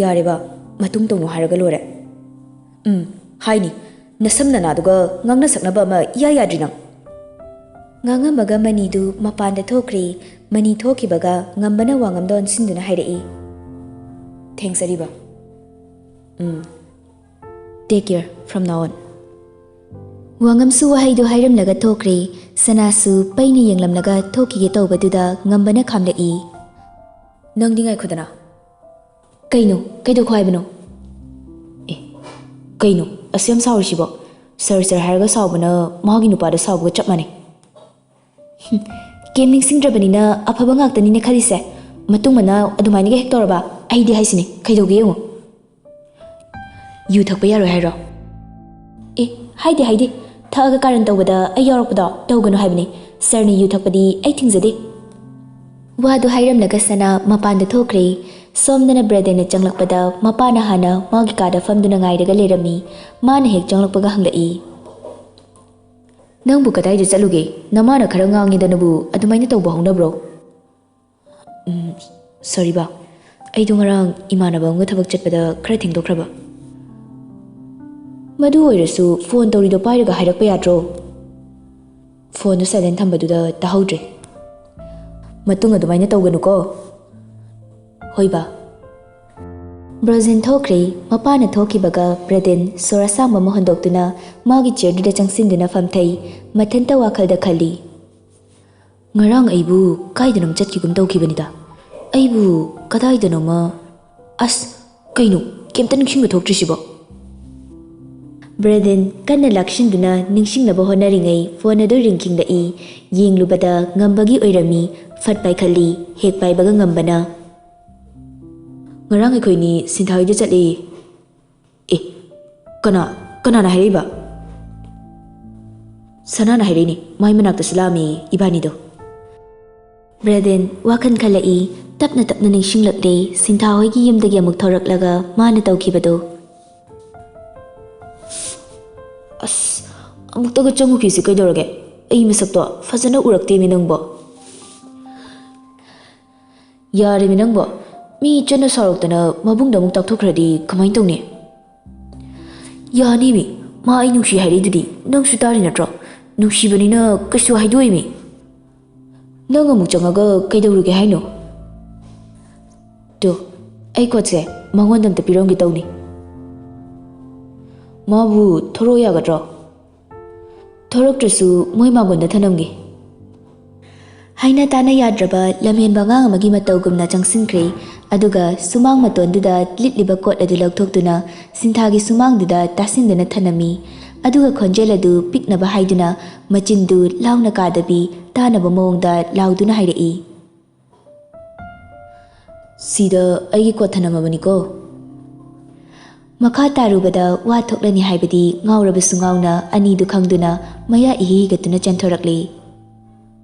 "ꯌꯥꯔꯦꯕ, ꯃꯇꯨꯡ ꯇꯧꯅꯨ ꯍꯥꯏꯔꯒ ꯂꯣꯏꯔꯦ꯫" "ꯎꯝ, ꯍꯥꯏꯅꯤ꯫ ꯅꯁꯝ ꯅꯅꯥꯗꯨꯒ ꯉꯥꯡꯅ ꯁꯛꯅꯕ ꯑꯃ ꯏꯌꯥ ꯌꯥꯗ꯭ꯔꯤ ꯅꯪ꯫" ꯉꯥꯡꯉꯝꯃꯒ ꯃꯅꯤꯗꯨ ꯃꯄꯥꯟꯗ ꯊꯣꯛꯈ꯭ꯔꯦ꯫ ꯃꯅꯤ ꯊꯣꯛꯈꯤꯕꯒ ꯉꯝꯕꯅ ꯋꯥꯉꯝꯗ ꯑꯣꯟꯁꯤꯟꯗꯨꯅ ꯍꯥꯏꯔꯛꯏ꯫ "ꯊꯦꯡꯁ ꯑꯔꯤꯕ꯫ ꯎꯝ꯫ Take care from now on." ꯋꯥꯉꯝꯁꯨ ꯋꯥꯍꯩꯗꯨ ꯍꯥꯏꯔꯝꯂꯒ ꯊꯣꯛꯈ꯭ꯔꯦ꯫ ꯁꯅꯥꯁꯨ ꯄꯩꯅ ꯌꯦꯡꯂꯝꯂꯒ ꯊꯣꯛꯈꯤꯒꯦ ꯇꯧꯕꯗꯨꯗ ꯉꯝꯕꯅ ꯈꯥꯝꯂꯛꯏ꯫ "ꯅꯪꯗꯤ ꯉꯥꯏꯈꯣꯗꯅ꯫" "ꯀꯩꯅꯣ? ꯀꯩꯗꯧꯈꯣ ꯍꯥꯏꯕꯅꯣ?" "ꯑꯦ, ꯀꯩꯅꯣ ꯑꯁꯨꯛ ꯌꯥꯝ ꯁꯥꯎꯔꯤꯁꯤꯕꯣ? ꯁꯥꯔ, ꯁꯥꯔ ꯍꯥꯏꯔꯒ ꯁꯥꯎꯕꯅ ꯃꯥꯒꯤ ꯅꯨꯄꯥꯗ ꯁꯥꯎꯕꯒ ꯆꯞ ꯃꯥꯟꯅꯩ꯫" "ꯍꯨꯝ, ꯀꯩꯝ ꯅꯤꯡꯁꯤꯡꯗ꯭ꯔꯕꯅꯤꯅ ꯑꯐꯕ ꯉꯥꯛꯇꯅꯤꯅꯦ ꯈꯜꯂꯤꯁꯦ꯫ ꯃꯇꯨꯡ ꯃꯅꯥꯎ ꯑꯗꯨꯃꯥꯏꯅꯒ ꯍꯦꯛ ꯇꯧꯔꯕ ꯑꯩꯗꯤ ꯍꯥꯏꯁꯤꯅꯤ, ꯀꯩꯗꯧꯒꯦ ꯌꯦꯡꯉꯨ꯫" "ꯌꯨ ꯊꯛꯄ ꯌꯥꯔꯣꯏ ꯍꯥꯏꯔꯣ?" "ꯑꯦ, ꯍꯥꯏꯗꯦ, ꯍꯥꯏꯗꯦ꯫ ꯊꯛꯑꯒ ꯀꯥꯔꯟ ꯇꯧꯕꯗ ꯑꯩ ꯌꯥꯎꯔꯛꯄꯗꯣ ꯇꯧꯒꯅꯨ ꯍꯥꯏꯕꯅꯤ꯫ ꯁꯥꯔꯅ ꯌꯨ ꯊꯛꯄꯗꯤ ꯑꯩ ꯊꯤꯡꯖꯗꯦ꯫" ꯋꯥꯗꯨ ꯍꯥꯏꯔꯝꯂꯒ ꯁꯅꯥ ꯃꯄꯥꯟꯗ ꯊꯣꯛꯈ꯭ꯔꯦ꯫ ꯁꯣꯝꯗꯅ ꯕ꯭ꯔꯗꯔꯅ ꯆꯪꯂꯛꯄꯗ ꯃꯄꯥꯅ ꯍꯥꯟꯅ ꯃꯥꯒꯤ ꯀꯥꯗ ꯐꯝꯗꯨꯅ ꯉꯥꯏꯔꯒ ꯂꯩꯔꯝꯃꯤ꯫ ꯃꯥꯅ ꯍꯦꯛ ꯆꯪꯂꯛꯄꯒ ꯍꯪꯂꯛꯏ꯫ "ꯅꯪꯕꯨ ꯀꯗꯥꯏꯗ ꯆꯠꯂꯨꯒꯦ? ꯅꯃꯥꯅ ꯈꯔ ꯉꯥꯡꯉꯤꯗꯅꯕꯨ ꯑꯗꯨꯃꯥꯏꯅ ꯇꯧꯕ ꯍꯧꯅꯕ꯭ꯔꯣ?" "ꯎꯝ, ꯁꯣꯔꯤ ꯕꯥ, ꯑꯩꯗꯣ ꯉꯔꯥꯡ ꯏꯃꯥꯟꯅꯕ ꯑꯃꯒ ꯊꯕꯛ ꯆꯠꯄꯗ ꯈꯔ ꯊꯦꯡꯗꯣꯛꯈ꯭ꯔꯕ꯫" "ꯃꯗꯨ ꯑꯣꯏꯔꯁꯨ ꯐꯣꯟ ꯇꯧꯔꯤꯗꯣ ꯄꯥꯏꯔꯒ ꯍꯥꯏꯔꯛꯄ ꯌꯥꯗ꯭ꯔꯣ?" "ꯐꯣꯟꯗꯨ ꯁꯥꯏꯂꯦꯟ ꯊꯝꯕꯗꯨꯗ ꯇꯥꯍꯧꯗ꯭ꯔꯦ꯫" "ꯃꯇꯨꯡ ꯑꯗꯨꯃꯥꯏꯅ ꯇꯧꯒꯅꯨꯀꯣ꯫" "ꯍꯣꯏ ꯕꯥ꯫" ꯕ꯭ꯔꯣꯖꯦꯟ ꯊꯣꯛꯈ꯭ꯔꯦ꯫ ꯃꯄꯥꯅ ꯊꯣꯛꯈꯤꯕꯒ ꯕ꯭ꯔꯦꯗꯦꯟ ꯁꯣꯔ ꯑꯁꯥꯡꯕ ꯑꯃ ꯍꯣꯟꯗꯣꯛꯇꯨꯅ ꯃꯥꯒꯤ ꯆꯤꯌꯔꯗꯨꯗ ꯆꯪꯁꯤꯟꯗꯨꯅ ꯐꯝꯊꯩ꯫ ꯃꯊꯟꯇ ꯋꯥꯈꯜꯗ ꯈꯜꯂꯤ, "ꯉꯔꯥꯡ ꯑꯩꯕꯨ ꯀꯥꯏꯗꯅꯣꯝ ꯆꯠꯈꯤꯒꯨꯝ ꯇꯧꯈꯤꯕꯅꯤꯗ꯫ ꯑꯩꯕꯨ ꯀꯗꯥꯏꯗꯅꯣꯃ, ꯑꯁ, ꯀꯩꯅꯣ, ꯀꯩꯝꯇ ꯅꯤꯡꯁꯤꯡꯕ ꯊꯣꯛꯇ꯭ꯔꯤꯁꯤꯕꯣ?" ꯕ꯭ꯔꯦꯗꯦꯟ ꯀꯟꯅ ꯂꯥꯛꯁꯤꯟꯗꯨꯅ ꯅꯤꯡꯁꯤꯡꯅꯕ ꯍꯣꯠꯅꯔꯤꯉꯩ ꯐꯣꯟ ꯑꯗꯨ ꯔꯤꯡ ꯈꯤꯡꯂꯛꯏ꯫ ꯌꯦꯡꯂꯨꯕꯗ ꯉꯝꯕꯒꯤ ꯑꯣꯏꯔꯝꯃꯤ꯫ ꯐꯠ ꯄꯥꯏꯈꯠꯂꯤ꯫ ꯍꯦꯛ ꯄꯥꯏꯕꯒ ꯉꯝꯕꯅ, "ꯉꯔꯥꯡ ꯑꯩꯈꯣꯏꯅꯤ ꯁꯤꯟꯊꯥ ꯍꯣꯏꯗ ꯆꯠꯂꯤ꯫" "ꯑꯦ, ꯀꯅꯥ, ꯀꯅꯥꯅ ꯍꯥꯏꯔꯛꯏꯕ?" "ꯁꯅꯥꯅ ꯍꯥꯏꯔꯛꯏꯅꯦ, ꯃꯥꯏ ꯃꯅꯥꯛꯇꯁꯨ ꯂꯥꯛꯑꯝꯃꯤ ꯏꯕꯥꯅꯤꯗꯣ꯫" ꯕ꯭ꯔꯦꯗꯦꯟ ꯋꯥꯈꯜ ꯈꯜꯂꯛꯏ꯫ ꯇꯞꯅ ꯇꯞꯅ ꯅꯤꯡꯁꯤꯡꯂꯛꯂꯦ ꯁꯤꯟꯊꯥ ꯍꯣꯏꯒꯤ ꯌꯨꯝꯗꯒꯤ ꯑꯃꯨꯛ ꯊꯣꯔꯛꯂꯒ ꯃꯥꯅ ꯇꯧꯈꯤꯕꯗꯣ꯫ "ꯑꯁ, ꯑꯃꯨꯛꯇꯒ ꯆꯪꯉꯨꯈꯤꯁꯤ ꯀꯩꯗꯧꯔꯒꯦ? ꯑꯩ ꯃꯁꯛꯇꯣ ꯐꯖꯅ ꯎꯔꯛꯇꯦꯃꯤ ꯅꯪꯕꯣ꯫" "ꯌꯥꯔꯦꯃꯤ ꯅꯪꯕꯣ, ꯃꯤ ꯏꯆꯟꯅ ꯁꯥꯎꯔꯛꯇꯅ ꯃꯕꯨꯡꯗ ꯑꯃꯨꯛ ꯇꯥꯛꯊꯣꯛꯈ꯭ꯔꯗꯤ ꯀꯃꯥꯏꯅ ꯇꯧꯅꯤ?" "ꯌꯥꯅꯤꯃꯤ, ꯃꯥ ꯑꯩ ꯅꯨꯡꯁꯤ ꯍꯥꯏꯔꯛꯏꯗꯨꯗꯤ, ꯅꯪꯁꯨ ꯇꯥꯔꯤ ꯅꯠꯇ꯭ꯔꯣ? ꯅꯨꯡꯁꯤꯕꯅꯤꯅ ꯀꯩꯁꯨ ꯍꯥꯏꯗꯣꯛꯏꯃꯤ꯫ ꯅꯪ ꯑꯃꯨꯛ ꯆꯪꯉꯒ ꯀꯩꯗꯧꯔꯨꯒꯦ ꯍꯥꯏꯅꯣ?" "ꯇꯨ, ꯑꯩ ꯀꯣꯠꯁꯦ ꯃꯉꯣꯟꯗ ꯑꯝꯇ ꯄꯤꯔꯝꯒꯦ ꯇꯧꯅꯤ꯫ ꯃꯥꯕꯨ ꯊꯣꯔꯛꯑꯣ ꯌꯥꯒꯗ꯭ꯔꯣ?" "ꯊꯣꯔꯛꯇ꯭ꯔꯁꯨ ꯃꯣꯏ ꯃꯥꯡꯒꯣꯟꯗ ꯊꯅꯝꯒꯦ꯫" ꯍꯥꯏꯅ ꯇꯥꯅ ꯌꯥꯗ꯭ꯔꯕ ꯂꯝꯍꯦꯟꯕ ꯑꯉꯥꯡ ꯑꯃꯒꯤ ꯃꯇꯧꯒꯨꯝꯅ ꯆꯪꯁꯤꯟꯈ꯭ꯔꯦ꯫ ꯑꯗꯨꯒ ꯁꯨꯃꯥꯡ ꯃꯇꯣꯟꯗꯨꯗ ꯂꯤꯠꯂꯤꯕ ꯀꯣꯠ ꯑꯗꯨ ꯂꯧꯊꯣꯛꯇꯨꯅ ꯁꯤꯟꯊꯥꯒꯤ ꯁꯨꯃꯥꯡꯗꯨꯗ ꯇꯥꯁꯤꯟꯗꯅ ꯊꯅꯝꯃꯤ꯫ ꯑꯗꯨꯒ ꯈꯣꯟꯖꯦꯜ ꯑꯗꯨ ꯄꯤꯛꯅꯕ ꯍꯥꯏꯗꯨꯅ ꯃꯆꯤꯟꯗꯨ ꯂꯥꯎꯅ ꯀꯥꯗꯕꯤ ꯇꯥꯅꯕ ꯃꯑꯣꯡꯗ ꯂꯥꯎꯗꯨꯅ ꯍꯥꯏꯔꯛꯏ, "ꯁꯤꯗ ꯑꯩꯒꯤ ꯀꯣꯠ ꯊꯅꯝꯃꯕꯅꯤꯀꯣ꯫" ꯃꯈꯥ ꯇꯥꯔꯨꯕꯗ ꯋꯥ ꯊꯣꯛꯂꯅꯤ ꯍꯥꯏꯕꯗꯤ ꯉꯥꯎꯔꯕꯁꯨ ꯉꯥꯎꯅ ꯑꯅꯤꯗꯨ ꯈꯪꯗꯨꯅ ꯃꯌꯥ ꯏꯍꯤ ꯍꯤꯒꯠꯇꯨꯅ ꯆꯦꯟꯊꯣꯔꯛꯂꯤ꯫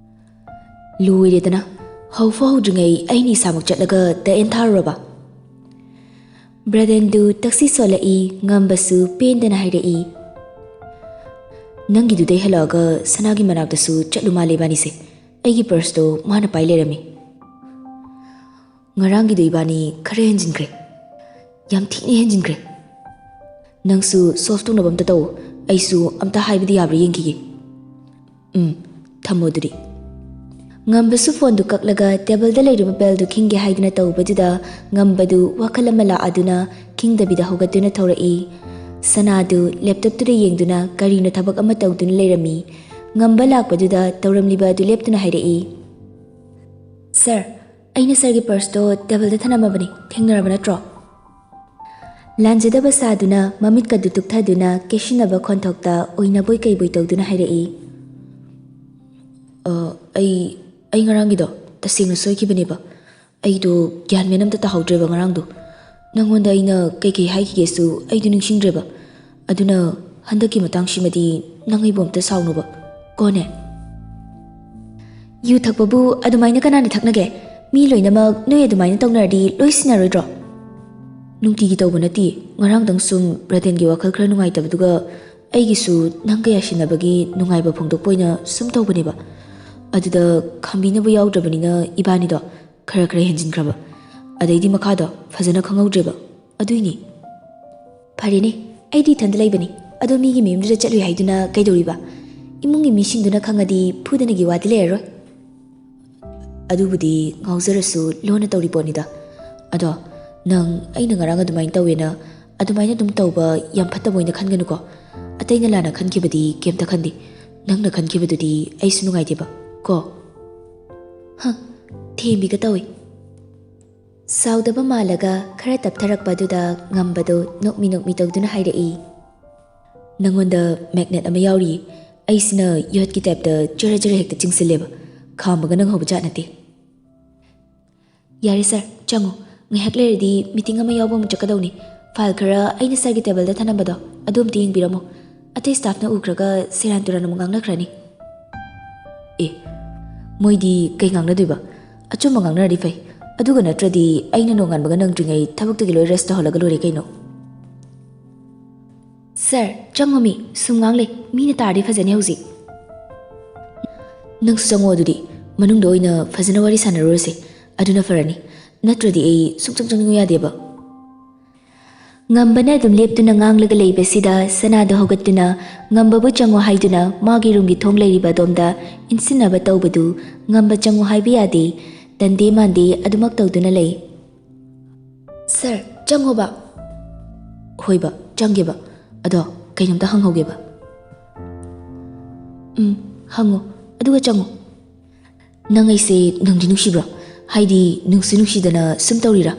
"ꯂꯣꯏꯔꯦꯗꯅ, ꯍꯧꯐꯥꯎ ꯍꯧꯗ꯭ꯔꯤꯉꯩ ꯑꯩꯅ ꯏꯁꯥꯃꯛ ꯆꯠꯂꯒ ꯗ ꯑꯦꯟ ꯊꯥꯔꯨꯔꯕ?" ꯕ꯭ꯔꯗꯦꯟꯗꯨ ꯇꯛꯁꯤ ꯁꯣꯜꯂꯛꯏ꯫ ꯉꯝꯕꯁꯨ ꯄꯦꯟꯗꯅ ꯍꯥꯏꯔꯛꯏ, "ꯅꯪꯒꯤꯗꯨꯗꯩ ꯍꯜꯂꯛꯑꯒ ꯁꯅꯥꯒꯤ ꯃꯅꯥꯛꯇꯁꯨ ꯆꯠꯂꯨ ꯃꯥꯜꯂꯦ ꯏꯕꯥꯅꯤꯁꯦ꯫ ꯑꯩꯒꯤ ꯄꯔꯁꯇꯣ ꯃꯥꯅ ꯄꯥꯏ ꯂꯩꯔꯝꯃꯤ꯫ ꯉꯔꯥꯡꯒꯤꯗꯣ ꯏꯕꯥꯅꯤ ꯈꯔ ꯍꯦꯟꯖꯤꯟꯈ꯭ꯔꯦ, ꯌꯥꯝ ꯊꯤꯅ ꯍꯦꯟꯖꯤꯟꯈ꯭ꯔꯦ꯫ ꯅꯪꯁꯨ ꯁꯣꯜꯐ ꯇꯧꯅꯕ ꯑꯝꯇ ꯇꯧ, ꯑꯩꯁꯨ ꯑꯝꯇ ꯍꯥꯏꯕꯗꯤ ꯌꯥꯕ꯭ꯔꯥ ꯌꯦꯡꯈꯤꯒꯦ꯫ ꯎꯝ, ꯊꯝꯃꯣ ꯑꯗꯨꯗꯤ꯫" ꯉꯝꯕꯁꯨ ꯐꯣꯟꯗꯨ ꯀꯛꯂꯒ ꯇꯦꯕꯜꯗ ꯂꯩꯔꯤꯕ ꯕꯦꯜꯗꯨ ꯈꯤꯡꯒꯦ ꯍꯥꯏꯗꯨꯅ ꯇꯧꯕꯗꯨꯗ ꯉꯝꯕꯗꯨ ꯋꯥꯈꯜ ꯑꯃ ꯂꯥꯛꯑꯗꯨꯅ ꯈꯤꯡꯗꯕꯤꯗ ꯍꯧꯒꯠꯇꯨꯅ ꯊꯧꯔꯛꯏ꯫ ꯁꯅꯥꯗꯨ ꯂꯦꯞꯇꯣꯞꯇꯨꯗ ꯌꯦꯡꯗꯨꯅ ꯀꯔꯤꯅꯣ ꯊꯕꯛ ꯑꯃ ꯇꯧꯗꯨꯅ ꯂꯩꯔꯝꯃꯤ꯫ ꯉꯝꯕ ꯂꯥꯛꯄꯗꯨꯗ ꯇꯧꯔꯝꯂꯤꯕ ꯑꯗꯨ ꯂꯦꯞꯇꯨꯅ ꯍꯥꯏꯔꯛꯏ, "ꯁꯥꯔ, ꯑꯩꯅ ꯁꯥꯔꯒꯤ ꯄꯔꯁꯇꯣ ꯇꯦꯕꯜꯗ ꯊꯅꯝꯃꯕꯅꯤ, ꯊꯦꯡꯅꯔꯕ ꯅꯠꯇ꯭ꯔꯣ?" ꯂꯥꯟꯖꯗꯕ ꯁꯥꯗꯨꯅ ꯃꯃꯤꯠꯀꯗꯨ ꯇꯨꯛꯊꯗꯨꯅ ꯀꯦꯁꯤꯟꯅꯕ ꯈꯣꯟꯊꯣꯛꯇ ꯑꯣꯏꯅꯕꯣꯏ ꯀꯩꯕꯣꯏ ꯇꯧꯗꯨꯅ ꯍꯥꯏꯔꯛꯏ, "ꯑ, ꯑꯩ, ꯑꯩ ꯉꯔꯥꯡꯒꯤꯗꯣ ꯇꯁꯦꯡꯅ ꯁꯣꯏꯈꯤꯕꯅꯦꯕ꯫ ꯑꯩꯗꯣ ꯒ꯭ꯌꯥꯟ ꯃꯦꯟ ꯑꯝꯇ ꯇꯥꯍꯧꯗ꯭ꯔꯦꯕ ꯉꯔꯥꯡꯗꯣ꯫ ꯅꯪꯉꯣꯟꯗ ꯑꯩꯅ ꯀꯩꯀꯩ ꯍꯥꯏꯈꯤꯒꯦꯁꯨ ꯑꯩꯗꯣ ꯅꯤꯡꯁꯤꯡꯗ꯭ꯔꯦꯕ꯫ ꯑꯗꯨꯅ ꯍꯟꯗꯛꯀꯤ ꯃꯇꯥꯡꯁꯤꯃꯗꯤ ꯅꯪ ꯑꯩꯕꯨ ꯑꯝꯇ ꯁꯥꯎꯅꯨꯕ꯫ ꯀꯣꯅꯦ?" "ꯌꯨ ꯊꯛꯄꯕꯨ ꯑꯗꯨꯃꯥꯏꯅ ꯀꯅꯥꯅ ꯊꯛꯅꯒꯦ? ꯃꯤ ꯂꯣꯏꯅꯃꯛ ꯅꯣꯏ ꯑꯗꯨꯃꯥꯏꯅ ꯇꯧꯅꯔꯗꯤ ꯂꯣꯏ ꯁꯤꯟꯅꯔꯣꯏꯗ꯭ꯔꯣ?" "ꯅꯨꯡꯇꯤꯒꯤ ꯇꯧꯕ ꯅꯠꯇꯦ꯫ ꯉꯔꯥꯡꯗꯪ ꯁꯨꯝ ꯔꯇꯦꯟꯒꯤ ꯋꯥꯈꯜ ꯈꯔ ꯅꯨꯡꯉꯥꯏꯇꯕꯗꯨꯒ ꯑꯩꯒꯤꯁꯨ ꯅꯪꯒ ꯌꯥꯁꯤꯟꯅꯕꯒꯤ ꯅꯨꯡꯉꯥꯏꯕ ꯐꯣꯡꯗꯣꯛꯄ ꯑꯣꯏꯅ ꯁꯨꯝ ꯇꯧꯕꯅꯦꯕ꯫ ꯑꯗꯨꯗ ꯈꯥꯝꯕꯤꯅꯕ ꯌꯥꯎꯗ꯭ꯔꯕꯅꯤꯅ ꯏꯕꯥꯅꯤꯗꯣ ꯈꯔ ꯈꯔ ꯍꯦꯟꯖꯤꯟꯈ꯭ꯔꯕ꯫ ꯑꯗꯩꯗꯤ ꯃꯈꯥꯗꯣ ꯐꯖꯅ ꯈꯪꯍꯧꯗ꯭ꯔꯦꯕ꯫ ꯑꯗꯨꯏꯅꯤ꯫" "ꯐꯔꯦꯅꯦ, ꯑꯩꯗꯤ ꯏꯊꯟꯗ ꯂꯩꯕꯅꯤ꯫ ꯑꯗꯣ ꯃꯤꯒꯤ ꯃꯌꯨꯝꯗꯨꯗ ꯆꯠꯂꯨꯏ ꯍꯥꯏꯗꯨꯅ ꯀꯩꯗꯧꯔꯤꯕ? ꯏꯃꯨꯡꯒꯤ ꯃꯤꯁꯤꯡꯗꯨꯅ ꯈꯪꯉꯗꯤ ꯐꯨꯗꯅꯒꯤ ꯋꯥꯗꯤ ꯂꯩꯔꯔꯣꯏ꯫" "ꯑꯗꯨꯕꯨꯗꯤ ꯉꯥꯎꯖꯔꯁꯨ ꯂꯣꯟꯅ ꯇꯧꯔꯤ ꯄꯣꯠꯅꯤꯗ꯫ ꯑꯗꯣ ꯅꯪ ꯑꯩꯅ ꯉꯔꯥꯡ ꯑꯗꯨꯃꯥꯏꯅ ꯇꯧꯋꯦꯅ ꯑꯗꯨꯃꯥꯏꯅ ꯑꯗꯨꯝ ꯇꯧꯕ ꯌꯥꯝ ꯐꯠꯇꯕ ꯑꯣꯏꯅ ꯈꯟꯒꯅꯨꯀꯣ꯫ ꯑꯇꯩꯅ ꯂꯥꯟꯅ ꯈꯟꯈꯤꯕꯗꯤ ꯀꯩꯝꯇ ꯈꯟꯗꯦ꯫ ꯅꯪꯅ ꯈꯟꯈꯤꯕꯗꯨꯗꯤ ꯑꯩꯁꯨ ꯅꯨꯡꯉꯥꯏꯇꯦꯕ ꯀꯣ꯫" "ꯍ, ꯊꯦꯝꯕꯤꯒ ꯇꯧꯏ꯫" ꯁꯥꯎꯗꯕ ꯃꯥꯜꯂꯒ ꯈꯔ ꯇꯞꯊꯔꯛꯄ ꯑꯗꯨꯗ ꯉꯝꯕꯗꯣ ꯅꯣꯛꯃꯤ ꯅꯣꯛꯃꯤ ꯇꯧꯗꯨꯅ ꯍꯥꯏꯔꯛꯏ, "ꯅꯪꯉꯣꯟꯗ ꯃꯦꯒꯅꯦꯠ ꯑꯃ ꯌꯥꯎꯔꯤꯌꯦ꯫ ꯑꯩꯁꯤꯅ ꯌꯣꯠꯀꯤ ꯇꯥꯏꯞꯇ ꯖꯔ ꯖꯔ ꯍꯦꯛꯇ ꯆꯤꯡꯁꯤꯜꯂꯦꯕ꯫ ꯈꯥꯝꯕꯒ ꯅꯪꯍꯧꯕ ꯖꯥꯠ ꯅꯠꯇꯦ꯫" "ꯌꯥꯔꯦ ꯁꯥꯔ, ꯆꯪꯉꯣ꯫ ꯉꯥꯏꯍꯥꯛ ꯂꯩꯔꯗꯤ ꯃꯤꯇꯤꯡ ꯑꯃ ꯌꯥꯎꯕ ꯑꯃꯨꯛ ꯆꯠꯀꯗꯧꯅꯤ꯫ ꯐꯥꯏꯜ ꯈꯔ ꯑꯩꯅ ꯁꯥꯔꯒꯤ ꯇꯦꯕꯜꯗ ꯊꯅꯝꯕꯗꯣ ꯑꯗꯨ ꯑꯝꯇ ꯌꯦꯡꯕꯤꯔꯝꯃꯣ꯫ ꯑꯇꯩ ꯁ꯭ꯇꯥꯐꯅ ꯎꯈ꯭ꯔꯒ ꯁꯦꯔꯥꯟ ꯇꯨꯔꯥꯟ ꯑꯃꯨꯛ ꯉꯥꯡꯅꯈ꯭ꯔꯅꯤ꯫" "ꯑꯦ, ꯃꯣꯏꯗꯤ ꯀꯩ ꯉꯥꯡꯅꯗꯣꯏꯕ? ꯑꯆꯨꯝꯕ ꯉꯥꯡꯅꯔꯗꯤ ꯐꯩ꯫ ꯑꯗꯨꯒ ꯅꯠꯇ꯭ꯔꯗꯤ ꯑꯩꯅ ꯅꯣꯡꯉꯥꯟꯕꯒ ꯅꯪꯗ꯭ꯔꯤꯉꯩ ꯊꯕꯛꯇꯒꯤ ꯂꯣꯏ ꯔꯦꯁ ꯇꯧꯍꯜꯂꯒ ꯂꯣꯏꯔꯦ ꯀꯩꯅꯣ꯫" "ꯁꯥꯔ, ꯆꯪꯉꯣꯃꯤ, ꯁꯨꯝ ꯉꯥꯡ ꯂꯩ꯫ ꯃꯤꯅ ꯇꯥꯔꯗꯤ ꯐꯖꯅꯤ ꯍꯧꯖꯤꯛ꯫" "ꯅꯪꯁꯨ ꯆꯪꯉꯣ ꯑꯗꯨꯗꯤ꯫ ꯃꯅꯨꯡꯗ ꯑꯣꯏꯅ ꯐꯖꯅ ꯋꯥꯔꯤ ꯁꯥꯟꯅꯔꯨꯔꯁꯦ꯫ ꯑꯗꯨꯅ ꯐꯔꯅꯤ꯫ ꯅꯠꯇ꯭ꯔꯗꯤ ꯑꯩ ꯁꯨꯡꯆꯪ ꯆꯪꯅꯤꯡꯉꯨ ꯌꯥꯗꯦꯕ꯫" ꯉꯝꯕꯅ ꯑꯗꯨꯝ ꯂꯦꯞꯇꯨꯅ ꯉꯥꯡꯂꯒ ꯂꯩꯕꯁꯤꯗ ꯁꯅꯥꯗꯣ ꯍꯧꯒꯠꯇꯨꯅ ꯉꯝꯕꯕꯨ ꯆꯪꯉꯣ ꯍꯥꯏꯗꯨꯅ ꯃꯥꯒꯤ ꯔꯨꯝꯒꯤ ꯊꯣꯡ ꯂꯩꯔꯤꯕ ꯑꯗꯣꯝꯗ ꯏꯟꯁꯤꯟꯅꯕ ꯇꯧꯕꯗꯨ ꯉꯝꯕ ꯆꯪꯉꯣ ꯍꯥꯏꯕ ꯌꯥꯗꯦ꯫ ꯇꯟꯗꯦ ꯃꯥꯟꯗꯦ ꯑꯗꯨꯃꯛ ꯇꯧꯗꯨꯅ ꯂꯩ꯫ "ꯁꯥꯔ, ꯆꯪꯉꯣꯕ꯫" "ꯍꯣꯏꯕ, ꯆꯪꯒꯦꯕ꯫ ꯑꯗꯣ ꯀꯩꯅꯣꯝꯇ ꯍꯪꯍꯧꯒꯦꯕ꯫" "ꯎꯝ, ꯍꯪꯉꯣ꯫ ꯑꯗꯨꯒ ꯆꯪꯉꯣ꯫" "ꯅꯪ ꯑꯩꯁꯦ ꯅꯨꯡꯗꯤ ꯅꯨꯡꯁꯤꯕ꯭ꯔꯣ? ꯍꯥꯏꯗꯤ ꯅꯨꯡꯁꯨ ꯅꯨꯡꯁꯤꯗꯅ ꯁꯨꯝ ꯇꯧꯔꯤꯔꯥ?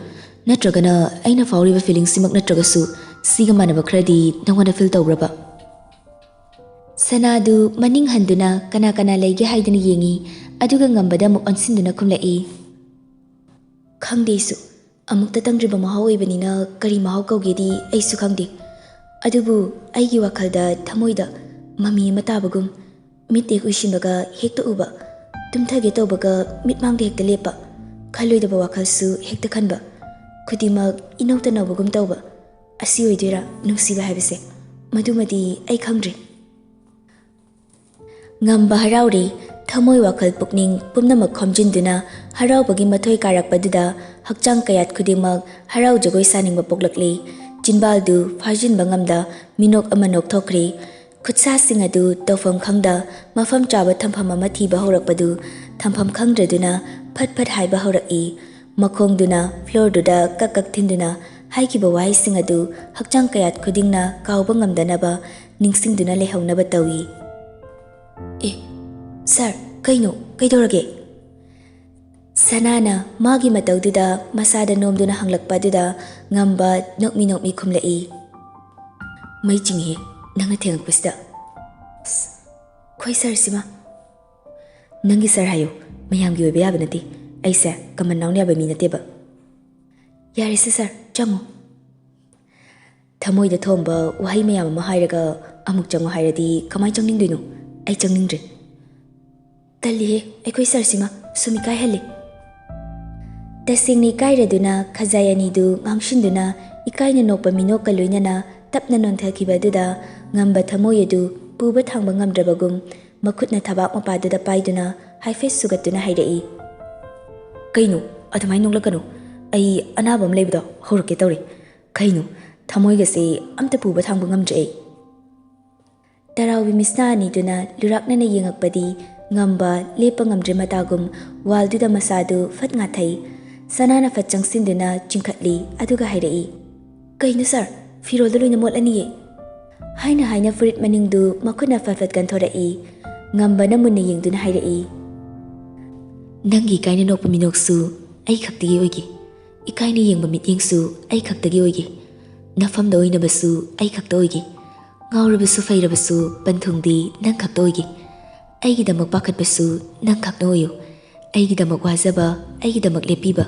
ꯅꯠꯇ꯭ꯔꯒꯅ ꯑꯩꯅ ꯐꯥꯎꯔꯤꯕ feelingꯁꯤꯃꯛ ꯅꯠꯇ꯭ꯔꯒꯁꯨ ꯁꯤꯒ ꯃꯥꯟꯅꯕ ꯈꯔꯗꯤ ꯅꯪꯉꯣꯟꯗ feel ꯇꯧꯕ꯭ꯔꯕ?" ꯁꯅꯥꯗꯨ ꯃꯅꯤꯡ ꯍꯟꯗꯨꯅ ꯀꯅꯥ ꯀꯅꯥ ꯂꯩꯒꯦ ꯍꯥꯏꯗꯨꯅ ꯌꯦꯡꯉꯤ, ꯑꯗꯨꯒ ꯉꯝꯕꯗ ꯑꯃꯨꯛ ꯑꯣꯟꯁꯤꯟꯗꯨꯅ ꯈꯨꯝꯂꯛꯏ꯫ "ꯈꯪꯗꯦ ꯑꯩꯁꯨ꯫ ꯑꯃꯨꯛꯇ ꯇꯪꯗ꯭ꯔꯤꯕ ꯃꯍꯥꯎ ꯑꯣꯏꯕꯅꯤꯅ ꯀꯔꯤ ꯃꯍꯥꯎ ꯀꯧꯒꯦꯗꯤ ꯑꯩꯁꯨ ꯈꯪꯗꯦ꯫ ꯑꯗꯨꯕꯨ ꯑꯩꯒꯤ ꯋꯥꯈꯜꯗ ꯊꯃꯣꯏꯗ ꯃꯃꯤ ꯑꯃ ꯇꯥꯕꯒꯨꯝ, ꯃꯤꯠ ꯍꯦꯛ ꯎꯏꯁꯤꯟꯕꯒ ꯍꯦꯛꯇ ꯎꯕ, ꯇꯨꯝꯊꯒꯦ ꯇꯧꯕꯒ ꯃꯤꯠꯃꯥꯡꯗ ꯍꯦꯛꯇ ꯂꯦꯞꯄ, ꯈꯜꯂꯣꯏꯗꯕ ꯋꯥꯈꯜꯁꯨ ꯍꯦꯛꯇ ꯈꯟꯕ, ꯈꯨꯗꯤꯡꯃꯛ ꯏꯅꯧꯇ ꯅꯧꯕꯒꯨꯝ ꯇꯧꯕ, ꯑꯁꯤ ꯑꯣꯏꯗꯣꯏꯔꯥ ꯅꯨꯡꯁꯤꯕ ꯍꯥꯏꯕꯁꯦ? ꯃꯗꯨꯃꯗꯤ ꯑꯩ ꯈꯪꯗ꯭ꯔꯦ꯫" ꯉꯝꯕ ꯍꯔꯥꯎꯔꯤ꯫ ꯊꯃꯣꯏ ꯋꯥꯈꯜ ꯄꯨꯛꯅꯤꯡ ꯄꯨꯝꯅꯃꯛ ꯈꯣꯝꯖꯤꯟꯗꯨꯅ ꯍꯔꯥꯎꯕꯒꯤ ꯃꯊꯣꯏ ꯀꯥꯔꯛꯄꯗꯨꯗ ꯍꯛꯆꯥꯡ ꯀꯌꯥꯠ ꯈꯨꯗꯤꯡꯃꯛ ꯍꯔꯥꯎ ꯖꯒꯣꯏ ꯁꯥꯅꯤꯡꯕ ꯄꯣꯛꯂꯛꯂꯤ꯫ ꯆꯤꯟꯕꯥꯜꯗꯨ ꯐꯥꯖꯤꯟꯕ ꯉꯝꯗ ꯃꯤꯅꯣꯛ ꯑꯃ ꯅꯣꯛꯊꯣꯛꯈ꯭ꯔꯤ꯫ ꯈꯨꯠꯁꯥꯁꯤꯡ ꯑꯗꯨ ꯇꯧꯐꯝ ꯈꯪꯗ ꯃꯐꯝ ꯆꯥꯕ ꯊꯝꯐꯝ ꯑꯃ ꯊꯤꯕ ꯍꯧꯔꯛꯄꯗꯨ ꯊꯝꯐꯝ ꯈꯪꯗ꯭ꯔꯗꯨꯅ ꯐꯠ ꯐꯠ ꯍꯥꯏꯕ ꯍꯧꯔꯛꯏ꯫ ꯃꯈꯣꯡꯗꯨꯅ floorꯗꯨꯗ ꯀꯛ ꯀꯛ ꯊꯤꯟꯗꯨꯅ ꯍꯥꯏꯈꯤꯕ ꯋꯥꯍꯩꯁꯤꯡ ꯑꯗꯨ ꯍꯛꯆꯥꯡ ꯀꯌꯥꯠ ꯈꯨꯗꯤꯡꯅ ꯀꯥꯎꯕ ꯉꯝꯗꯅꯕ ꯅꯤꯡꯁꯤꯡꯗꯨꯅ ꯂꯩꯍꯧꯅꯕ ꯇꯧꯏ꯫ "ꯑꯦ, ꯁꯥꯔ, ꯀꯩꯅꯣ? ꯀꯩꯗꯧꯔꯒꯦ?" ꯁꯅꯥꯅ ꯃꯥꯒꯤ ꯃꯇꯧꯗꯨꯗ ꯃꯁꯥꯗ ꯅꯣꯝꯗꯨꯅ ꯍꯪꯂꯛꯄ ꯑꯗꯨꯗ ꯉꯝꯕ ꯅꯣꯛꯃꯤ ꯅꯣꯛꯃꯤ ꯈꯨꯝꯂꯛꯏ꯫ "ꯃꯩ ꯆꯤꯡꯉꯤꯍꯦ, ꯅꯪꯅ ꯊꯦꯡꯉꯛꯄꯁꯤꯗ꯫" "ꯑꯁ, ꯑꯩꯈꯣꯏ ꯁꯥꯔꯁꯤꯃ꯫" "ꯅꯪꯒꯤ ꯁꯥꯔ ꯍꯥꯏꯌꯨ, ꯃꯌꯥꯝꯒꯤ ꯑꯣꯏꯕ ꯌꯥꯕ ꯅꯠꯇꯦ꯫ ꯑꯩꯁꯦ common noun ꯌꯥꯕ ꯃꯤ ꯅꯠꯇꯦꯕ꯫" "ꯌꯥꯔꯦꯁꯦ ꯁꯥꯔ, ꯆꯪꯉꯣ꯫" ꯊꯃꯣꯏꯗ ꯊꯣꯝꯕ ꯋꯥꯍꯩ ꯃꯌꯥꯝ ꯑꯃ ꯍꯥꯏꯔꯒ ꯑꯃꯨꯛ ꯆꯪꯉꯣ ꯍꯥꯏꯔꯗꯤ ꯀꯃꯥꯏ ꯆꯪꯅꯤꯡꯗꯣꯏꯅꯣ? ꯑꯩ ꯆꯪꯅꯤꯡꯗ꯭ꯔꯦ꯫ "ꯇꯜꯂꯤꯍꯦ, ꯑꯩꯈꯣꯏ ꯁꯥꯔꯁꯤꯃ ꯁꯨꯝ ꯏꯀꯥꯏꯍꯜꯂꯤ꯫" ꯇꯁꯦꯡꯅ ꯏꯀꯥꯏꯔꯗꯨꯅ ꯈꯖꯥꯏ ꯑꯅꯤꯗꯨ ꯉꯥꯡꯁꯤꯟꯗꯨꯅ ꯏꯀꯥꯏꯅ ꯅꯣꯛꯄ ꯃꯤꯅꯣꯛꯀ ꯂꯣꯏꯅꯅ ꯇꯞꯅ ꯅꯣꯟꯊꯈꯤꯕ ꯑꯗꯨꯗ ꯉꯝꯕ ꯊꯃꯣꯏ ꯑꯗꯨ ꯄꯨꯕ ꯊꯥꯡꯕ ꯉꯝꯗ꯭ꯔꯕꯒꯨꯝ ꯃꯈꯨꯠꯅ ꯊꯕꯥꯛ ꯃꯄꯥꯗꯨꯗ ꯄꯥꯏꯗꯨꯅ ꯍꯥꯏꯐꯦꯠ ꯁꯨꯒꯠꯇꯨꯅ ꯍꯥꯏꯔꯛꯏ꯫ "ꯀꯩꯅꯣ? ꯑꯗꯨꯃꯥꯏꯅ ꯅꯣꯛꯂꯛꯀꯅꯨ꯫ ꯑꯩ ꯑꯅꯥꯕ ꯑꯃ ꯂꯩꯕꯗꯣ ꯍꯧꯔꯛꯀꯦ ꯇꯧꯔꯤ꯫ ꯀꯩꯅꯣ? ꯊꯃꯣꯏꯒꯁꯦ ꯑꯝꯇ ꯄꯨꯕ ꯊꯥꯡꯕ ꯉꯝꯗ꯭ꯔꯦ ꯑꯩ꯫ ꯇꯔꯥꯎꯕꯤ ꯃꯤꯁꯅꯥ ꯑꯅꯤꯗꯨꯅ ꯂꯨꯔꯥꯛꯅꯅ ꯌꯦꯡꯉꯛꯄꯗꯤ ꯉꯝꯕ ꯂꯦꯞꯄ ꯉꯝꯗ꯭ꯔꯦ ꯃꯇꯥꯒꯨꯝ ꯋꯥꯜꯗꯨꯗ ꯃꯁꯥꯗꯨ ꯐꯠ ꯉꯥꯊꯩ꯫ ꯁꯅꯥꯅ ꯐꯠ ꯆꯪꯁꯤꯟꯗꯨꯅ ꯆꯤꯡꯈꯠꯂꯤ, ꯑꯗꯨꯒ ꯍꯥꯏꯔꯛꯏ, "ꯀꯩꯅꯣ ꯁꯥꯔ, ꯐꯤꯔꯣꯜꯗꯣ ꯂꯣꯏꯅ ꯃꯣꯠꯂꯅꯤꯌꯦ?" ꯍꯥꯏꯅ ꯍꯥꯏꯅ ꯐꯨꯔꯤꯠ ꯃꯅꯤꯡꯗꯨ ꯃꯈꯨꯠꯅ ꯐꯠ ꯐꯠ ꯀꯟꯊꯣꯔꯛꯏ꯫ ꯉꯝꯕꯅ ꯃꯨꯟꯅ ꯌꯦꯡꯗꯨꯅ ꯍꯥꯏꯔꯛꯏ, "ꯅꯪꯒꯤ ꯏꯀꯥꯏꯅ ꯅꯣꯛꯄ ꯃꯤꯅꯣꯛꯁꯨ ꯑꯩ ꯈꯛꯇꯒꯤ ꯑꯣꯏꯒꯦ꯫ ꯏꯀꯥꯏꯅ ꯌꯦꯡꯕ ꯃꯤꯠꯌꯦꯡꯁꯨ ꯑꯩ ꯈꯛꯇꯒꯤ ꯑꯣꯏꯒꯦ꯫ ꯅꯐꯝꯗ ꯑꯣꯏꯅꯕꯁꯨ ꯑꯩ ꯈꯛꯇ ꯑꯣꯏꯒꯦ꯫ ꯉꯥꯎꯔꯕꯁꯨ ꯐꯩꯔꯕꯁꯨ ꯄꯟꯊꯨꯡꯗꯤ ꯅꯪ ꯈꯛꯇ ꯑꯣꯏꯒꯦ꯫ ꯑꯩꯒꯤꯗꯃꯛ ꯄꯥꯈꯠꯄꯁꯨ ꯅꯪ ꯈꯛꯇ ꯑꯣꯏꯌꯨ꯫ ꯑꯩꯒꯤꯗꯃꯛ ꯋꯥꯖꯕ, ꯑꯩꯒꯤꯗꯃꯛ ꯂꯦꯞꯄꯤꯕ,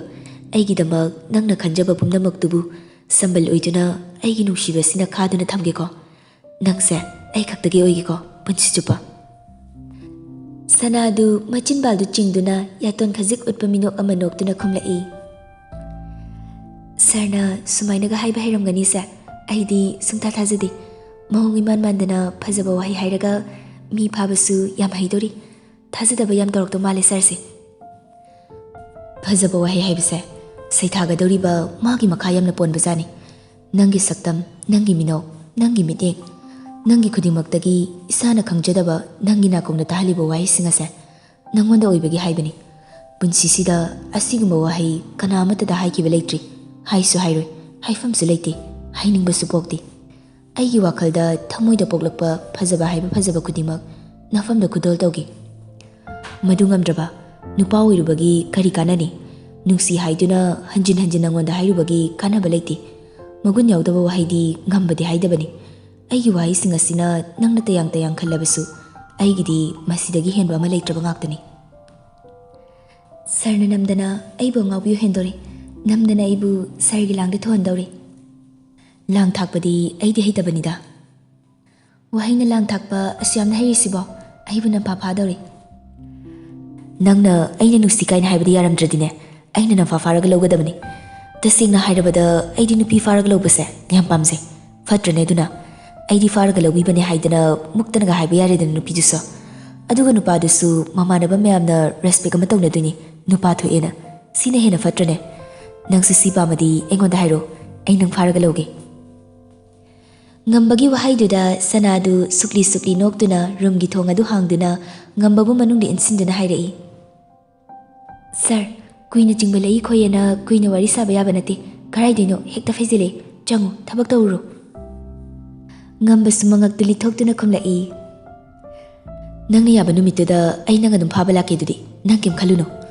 ꯑꯩꯒꯤꯗꯃꯛ ꯅꯪꯅ ꯈꯟꯖꯕ ꯄꯨꯝꯅꯃꯛꯇꯨꯕꯨ ꯁꯝꯕꯜ ꯑꯣꯏꯗꯨꯅ ꯑꯩꯒꯤ ꯅꯨꯡꯁꯤꯕꯁꯤꯅ ꯈꯥꯗꯨꯅ ꯊꯝꯒꯦꯀꯣ꯫ ꯅꯪꯁꯦ ꯑꯩ ꯈꯛꯇꯒꯤ ꯑꯣꯏꯒꯦꯀꯣ, ꯄꯨꯟꯁꯤ ꯆꯨꯞꯄ꯫" ꯁꯅꯥꯗꯨ ꯃꯆꯤꯟꯕꯥꯜꯗꯨ ꯆꯤꯡꯗꯨꯅ ꯌꯥꯇꯣꯟ ꯈꯖꯤꯛ ꯎꯠꯄ ꯃꯤꯅꯣꯛ ꯑꯃ ꯅꯣꯛꯇꯨꯅ ꯈꯨꯝꯂꯛꯏ꯫ "ꯁꯥꯔꯅ ꯁꯨꯃꯥꯏꯅꯒ ꯍꯥꯏꯕ ꯍꯩꯔꯝꯒꯅꯤꯁꯦ ꯑꯩꯗꯤ ꯁꯨꯡꯊꯥ ꯊꯥꯖꯗꯦ꯫ ꯃꯑꯣꯡ ꯏꯃꯥꯟ ꯃꯥꯟꯗꯅ ꯐꯖꯕ ꯋꯥꯍꯩ ꯍꯥꯏꯔꯒ ꯃꯤ ꯐꯥꯕꯁꯨ ꯌꯥꯝ ꯍꯩꯗꯣꯔꯤ꯫ ꯊꯥꯖꯗꯕ ꯌꯥꯝ ꯇꯧꯔꯛꯇꯧ ꯃꯥꯜꯂꯦ ꯁꯥꯔꯁꯦ꯫" ꯐꯖꯕ ꯋꯥꯍꯩ ꯍꯥꯏꯕꯁꯦ ꯁꯩꯊꯥꯒꯗꯧꯔꯤꯕ ꯃꯥꯒꯤ ꯃꯈꯥ ꯌꯥꯝꯅ ꯄꯣꯟꯕꯖꯥꯠꯅꯤ꯫ ꯅꯪꯒꯤ ꯁꯛꯇꯝ, ꯅꯪꯒꯤ ꯃꯤꯅꯣꯛ, ꯅꯪꯒꯤ ꯃꯤꯠꯌꯦꯡ, ꯅꯪꯒꯤ ꯈꯨꯗꯤꯡꯃꯛꯇꯒꯤ ꯏꯁꯥꯅ ꯈꯪꯖꯗꯕ ꯅꯪꯒꯤ ꯅꯥꯀꯣꯡꯗ ꯇꯥꯍꯜꯂꯤꯕ ꯋꯥꯍꯩꯁꯤꯡ ꯑꯁꯦ ꯅꯪꯉꯣꯟꯗ ꯑꯣꯏꯕꯒꯤ ꯍꯥꯏꯕꯅꯤ꯫ ꯄꯨꯟꯁꯤꯁꯤꯗ ꯑꯁꯤꯒꯨꯝꯕ ꯋꯥꯍꯩ ꯀꯅꯥ ꯑꯃꯠꯇꯗ ꯍꯥꯏꯈꯤꯕ ꯂꯩꯇ꯭ꯔꯤ, ꯍꯥꯏꯁꯨ ꯍꯥꯏꯔꯣꯏ, ꯍꯥꯏꯐꯝꯁꯨ ꯂꯩꯇꯦ, ꯍꯥꯏꯅꯤꯡꯕꯁꯨ ꯄꯣꯛꯇꯦ꯫ ꯑꯩꯒꯤ ꯋꯥꯈꯜꯗ ꯊꯃꯣꯏꯗ ꯄꯣꯛꯂꯛꯄ ꯐꯖꯕ ꯍꯥꯏꯕ ꯐꯖꯕ ꯈꯨꯗꯤꯡꯃꯛ ꯅꯐꯝꯗ ꯈꯨꯗꯣꯜ ꯇꯧꯒꯦ꯫ ꯃꯗꯨ ꯉꯝꯗ꯭ꯔꯕ ꯅꯨꯄꯥ ꯑꯣꯏꯔꯨꯕꯒꯤ ꯀꯔꯤ ꯀꯥꯟꯅꯅꯤ? ꯅꯨꯡꯁꯤ ꯍꯥꯏꯗꯨꯅ ꯍꯟꯖꯤꯟ ꯍꯟꯖꯤꯟ ꯅꯉꯣꯟꯗ ꯍꯥꯏꯔꯨꯕꯒꯤ ꯀꯥꯟꯅꯕ ꯂꯩꯇꯦ꯫ ꯃꯒꯨꯟ ꯌꯥꯎꯗꯕ ꯋꯥꯍꯩꯗꯤ ꯉꯝꯕꯗꯤ ꯍꯥꯏꯗꯕꯅꯤ꯫ ꯑꯩꯒꯤ ꯋꯥꯍꯩꯁꯤꯡ ꯑꯁꯤꯅ ꯅꯪꯅ ꯇꯌꯥꯡ ꯇꯌꯥꯡ ꯈꯜꯂꯕꯁꯨ ꯑꯩꯒꯤꯗꯤ ꯃꯁꯤꯗꯒꯤ ꯍꯦꯟꯕ ꯑꯃ ꯂꯩꯇ꯭ꯔꯕ ꯉꯥꯛꯇꯅꯤ꯫ ꯁꯥꯔꯅ ꯅꯝꯗꯅ ꯑꯩꯕꯨ ꯑꯉꯥꯎꯕꯤ ꯑꯣꯏꯍꯟꯗꯧꯔꯦ, ꯅꯝꯗꯅ ꯑꯩꯕꯨ ꯁꯥꯔꯒꯤ ꯂꯥꯡꯗ ꯊꯨꯍꯟꯗꯧꯔꯦ꯫ ꯂꯥꯡ ꯊꯥꯛꯄꯗꯤ ꯑꯩꯗꯤ ꯍꯩꯇꯕꯅꯤꯗ꯫ ꯋꯥꯍꯩꯅ ꯂꯥꯡ ꯊꯥꯛꯄ ꯑꯁꯨ ꯌꯥꯝꯅ ꯍꯩꯔꯤꯁꯤꯕꯣ? ꯑꯩꯕꯨ ꯅꯝꯐꯥ ꯐꯥꯗꯧꯔꯦ꯫ ꯅꯪꯅ ꯑꯩꯅ ꯅꯨꯡꯁꯤ ꯀꯥꯏꯅ ꯍꯥꯏꯕꯗꯤ ꯌꯥꯔꯝꯗ꯭ꯔꯗꯤꯅꯦ, ꯑꯩꯅ ꯅꯝꯐꯥ ꯐꯥꯔꯒ ꯂꯧꯒꯗꯕꯅꯤ꯫ ꯇꯁꯦꯡꯅ ꯍꯥꯏꯔꯕꯗ ꯑꯩꯗꯤ ꯅꯨꯄꯤ ꯐꯥꯔꯒ ꯂꯧꯕꯁꯦ ꯌꯥꯝ ꯄꯥꯝꯖꯩ꯫ ꯐꯠꯇ꯭ꯔꯅꯦ ꯑꯗꯨꯅ? ꯑꯩꯗꯤ ꯐꯥꯔꯒ ꯂꯧꯕꯤꯕꯅꯦ ꯍꯥꯏꯗꯅ ꯃꯨꯛꯇꯅꯒ ꯍꯥꯏꯕ ꯌꯥꯔꯦꯗꯅ ꯅꯨꯄꯤꯗꯨꯁꯨ꯫ ꯑꯗꯨꯒ ꯅꯨꯄꯥꯗꯨꯁꯨ ꯃꯃꯥꯟꯅꯕ ꯃꯌꯥꯝꯅ respect ꯑꯃ ꯇꯧꯅꯗꯣꯏꯅꯤ, ꯅꯨꯄꯥ ꯊꯣꯛꯑꯦꯅ꯫ ꯁꯤꯅ ꯍꯦꯟꯅ ꯐꯠꯇ꯭ꯔꯅꯦ? ꯅꯪꯁꯨ ꯁꯤ ꯄꯥꯝꯃꯗꯤ ꯑꯩꯉꯣꯟꯗ ꯍꯥꯏꯔꯣ, ꯑꯩ ꯅꯪ ꯐꯥꯔꯒ ꯂꯧꯒꯦ꯫ ꯉꯝꯕꯒꯤ ꯋꯥꯍꯩꯗꯨꯗ ꯁꯅꯥꯗꯨ ꯁꯨꯛꯂꯤ ꯁꯨꯛꯂꯤ ꯅꯣꯛꯇꯨꯅ ꯔꯨꯝꯒꯤ ꯊꯣꯡ ꯑꯗꯨ ꯍꯥꯡꯗꯨꯅ ꯉꯝꯕꯕꯨ ꯃꯅꯨꯡꯗ ꯏꯟꯁꯤꯟꯗꯨꯅ ꯍꯥꯏꯔꯛꯏ, "ꯁꯥꯔ, ꯀꯨꯏꯅ ꯆꯤꯡꯕ ꯂꯩꯏ ꯈꯣꯏꯌꯦꯅ ꯀꯨꯏꯅ ꯋꯥꯔꯤ ꯁꯥꯕ ꯌꯥꯕ ꯅꯠꯇꯦ꯫ ꯀꯔꯥꯏꯗꯩꯅꯣ? ꯍꯦꯛꯇ ꯐꯩꯖꯤꯜꯂꯦ꯫ ꯆꯪꯉꯨ, ꯊꯕꯛ ꯇꯧꯔꯨꯔꯣ꯫" ꯉꯝꯕꯁꯨ ꯃꯉꯛꯇꯨ ꯂꯤꯊꯣꯛꯇꯨꯅ ꯈꯨꯝꯂꯛꯏ, "ꯅꯪꯅ ꯌꯥꯕ ꯅꯨꯃꯤꯠꯇꯨꯗ ꯑꯩ ꯅꯪ ꯑꯗꯨꯝ ꯐꯥꯕ ꯂꯥꯛꯀꯦ꯫ ꯑꯗꯨꯗꯤ ꯅꯪ ꯀꯩꯝ ꯈꯜꯂꯨꯅꯨ꯫"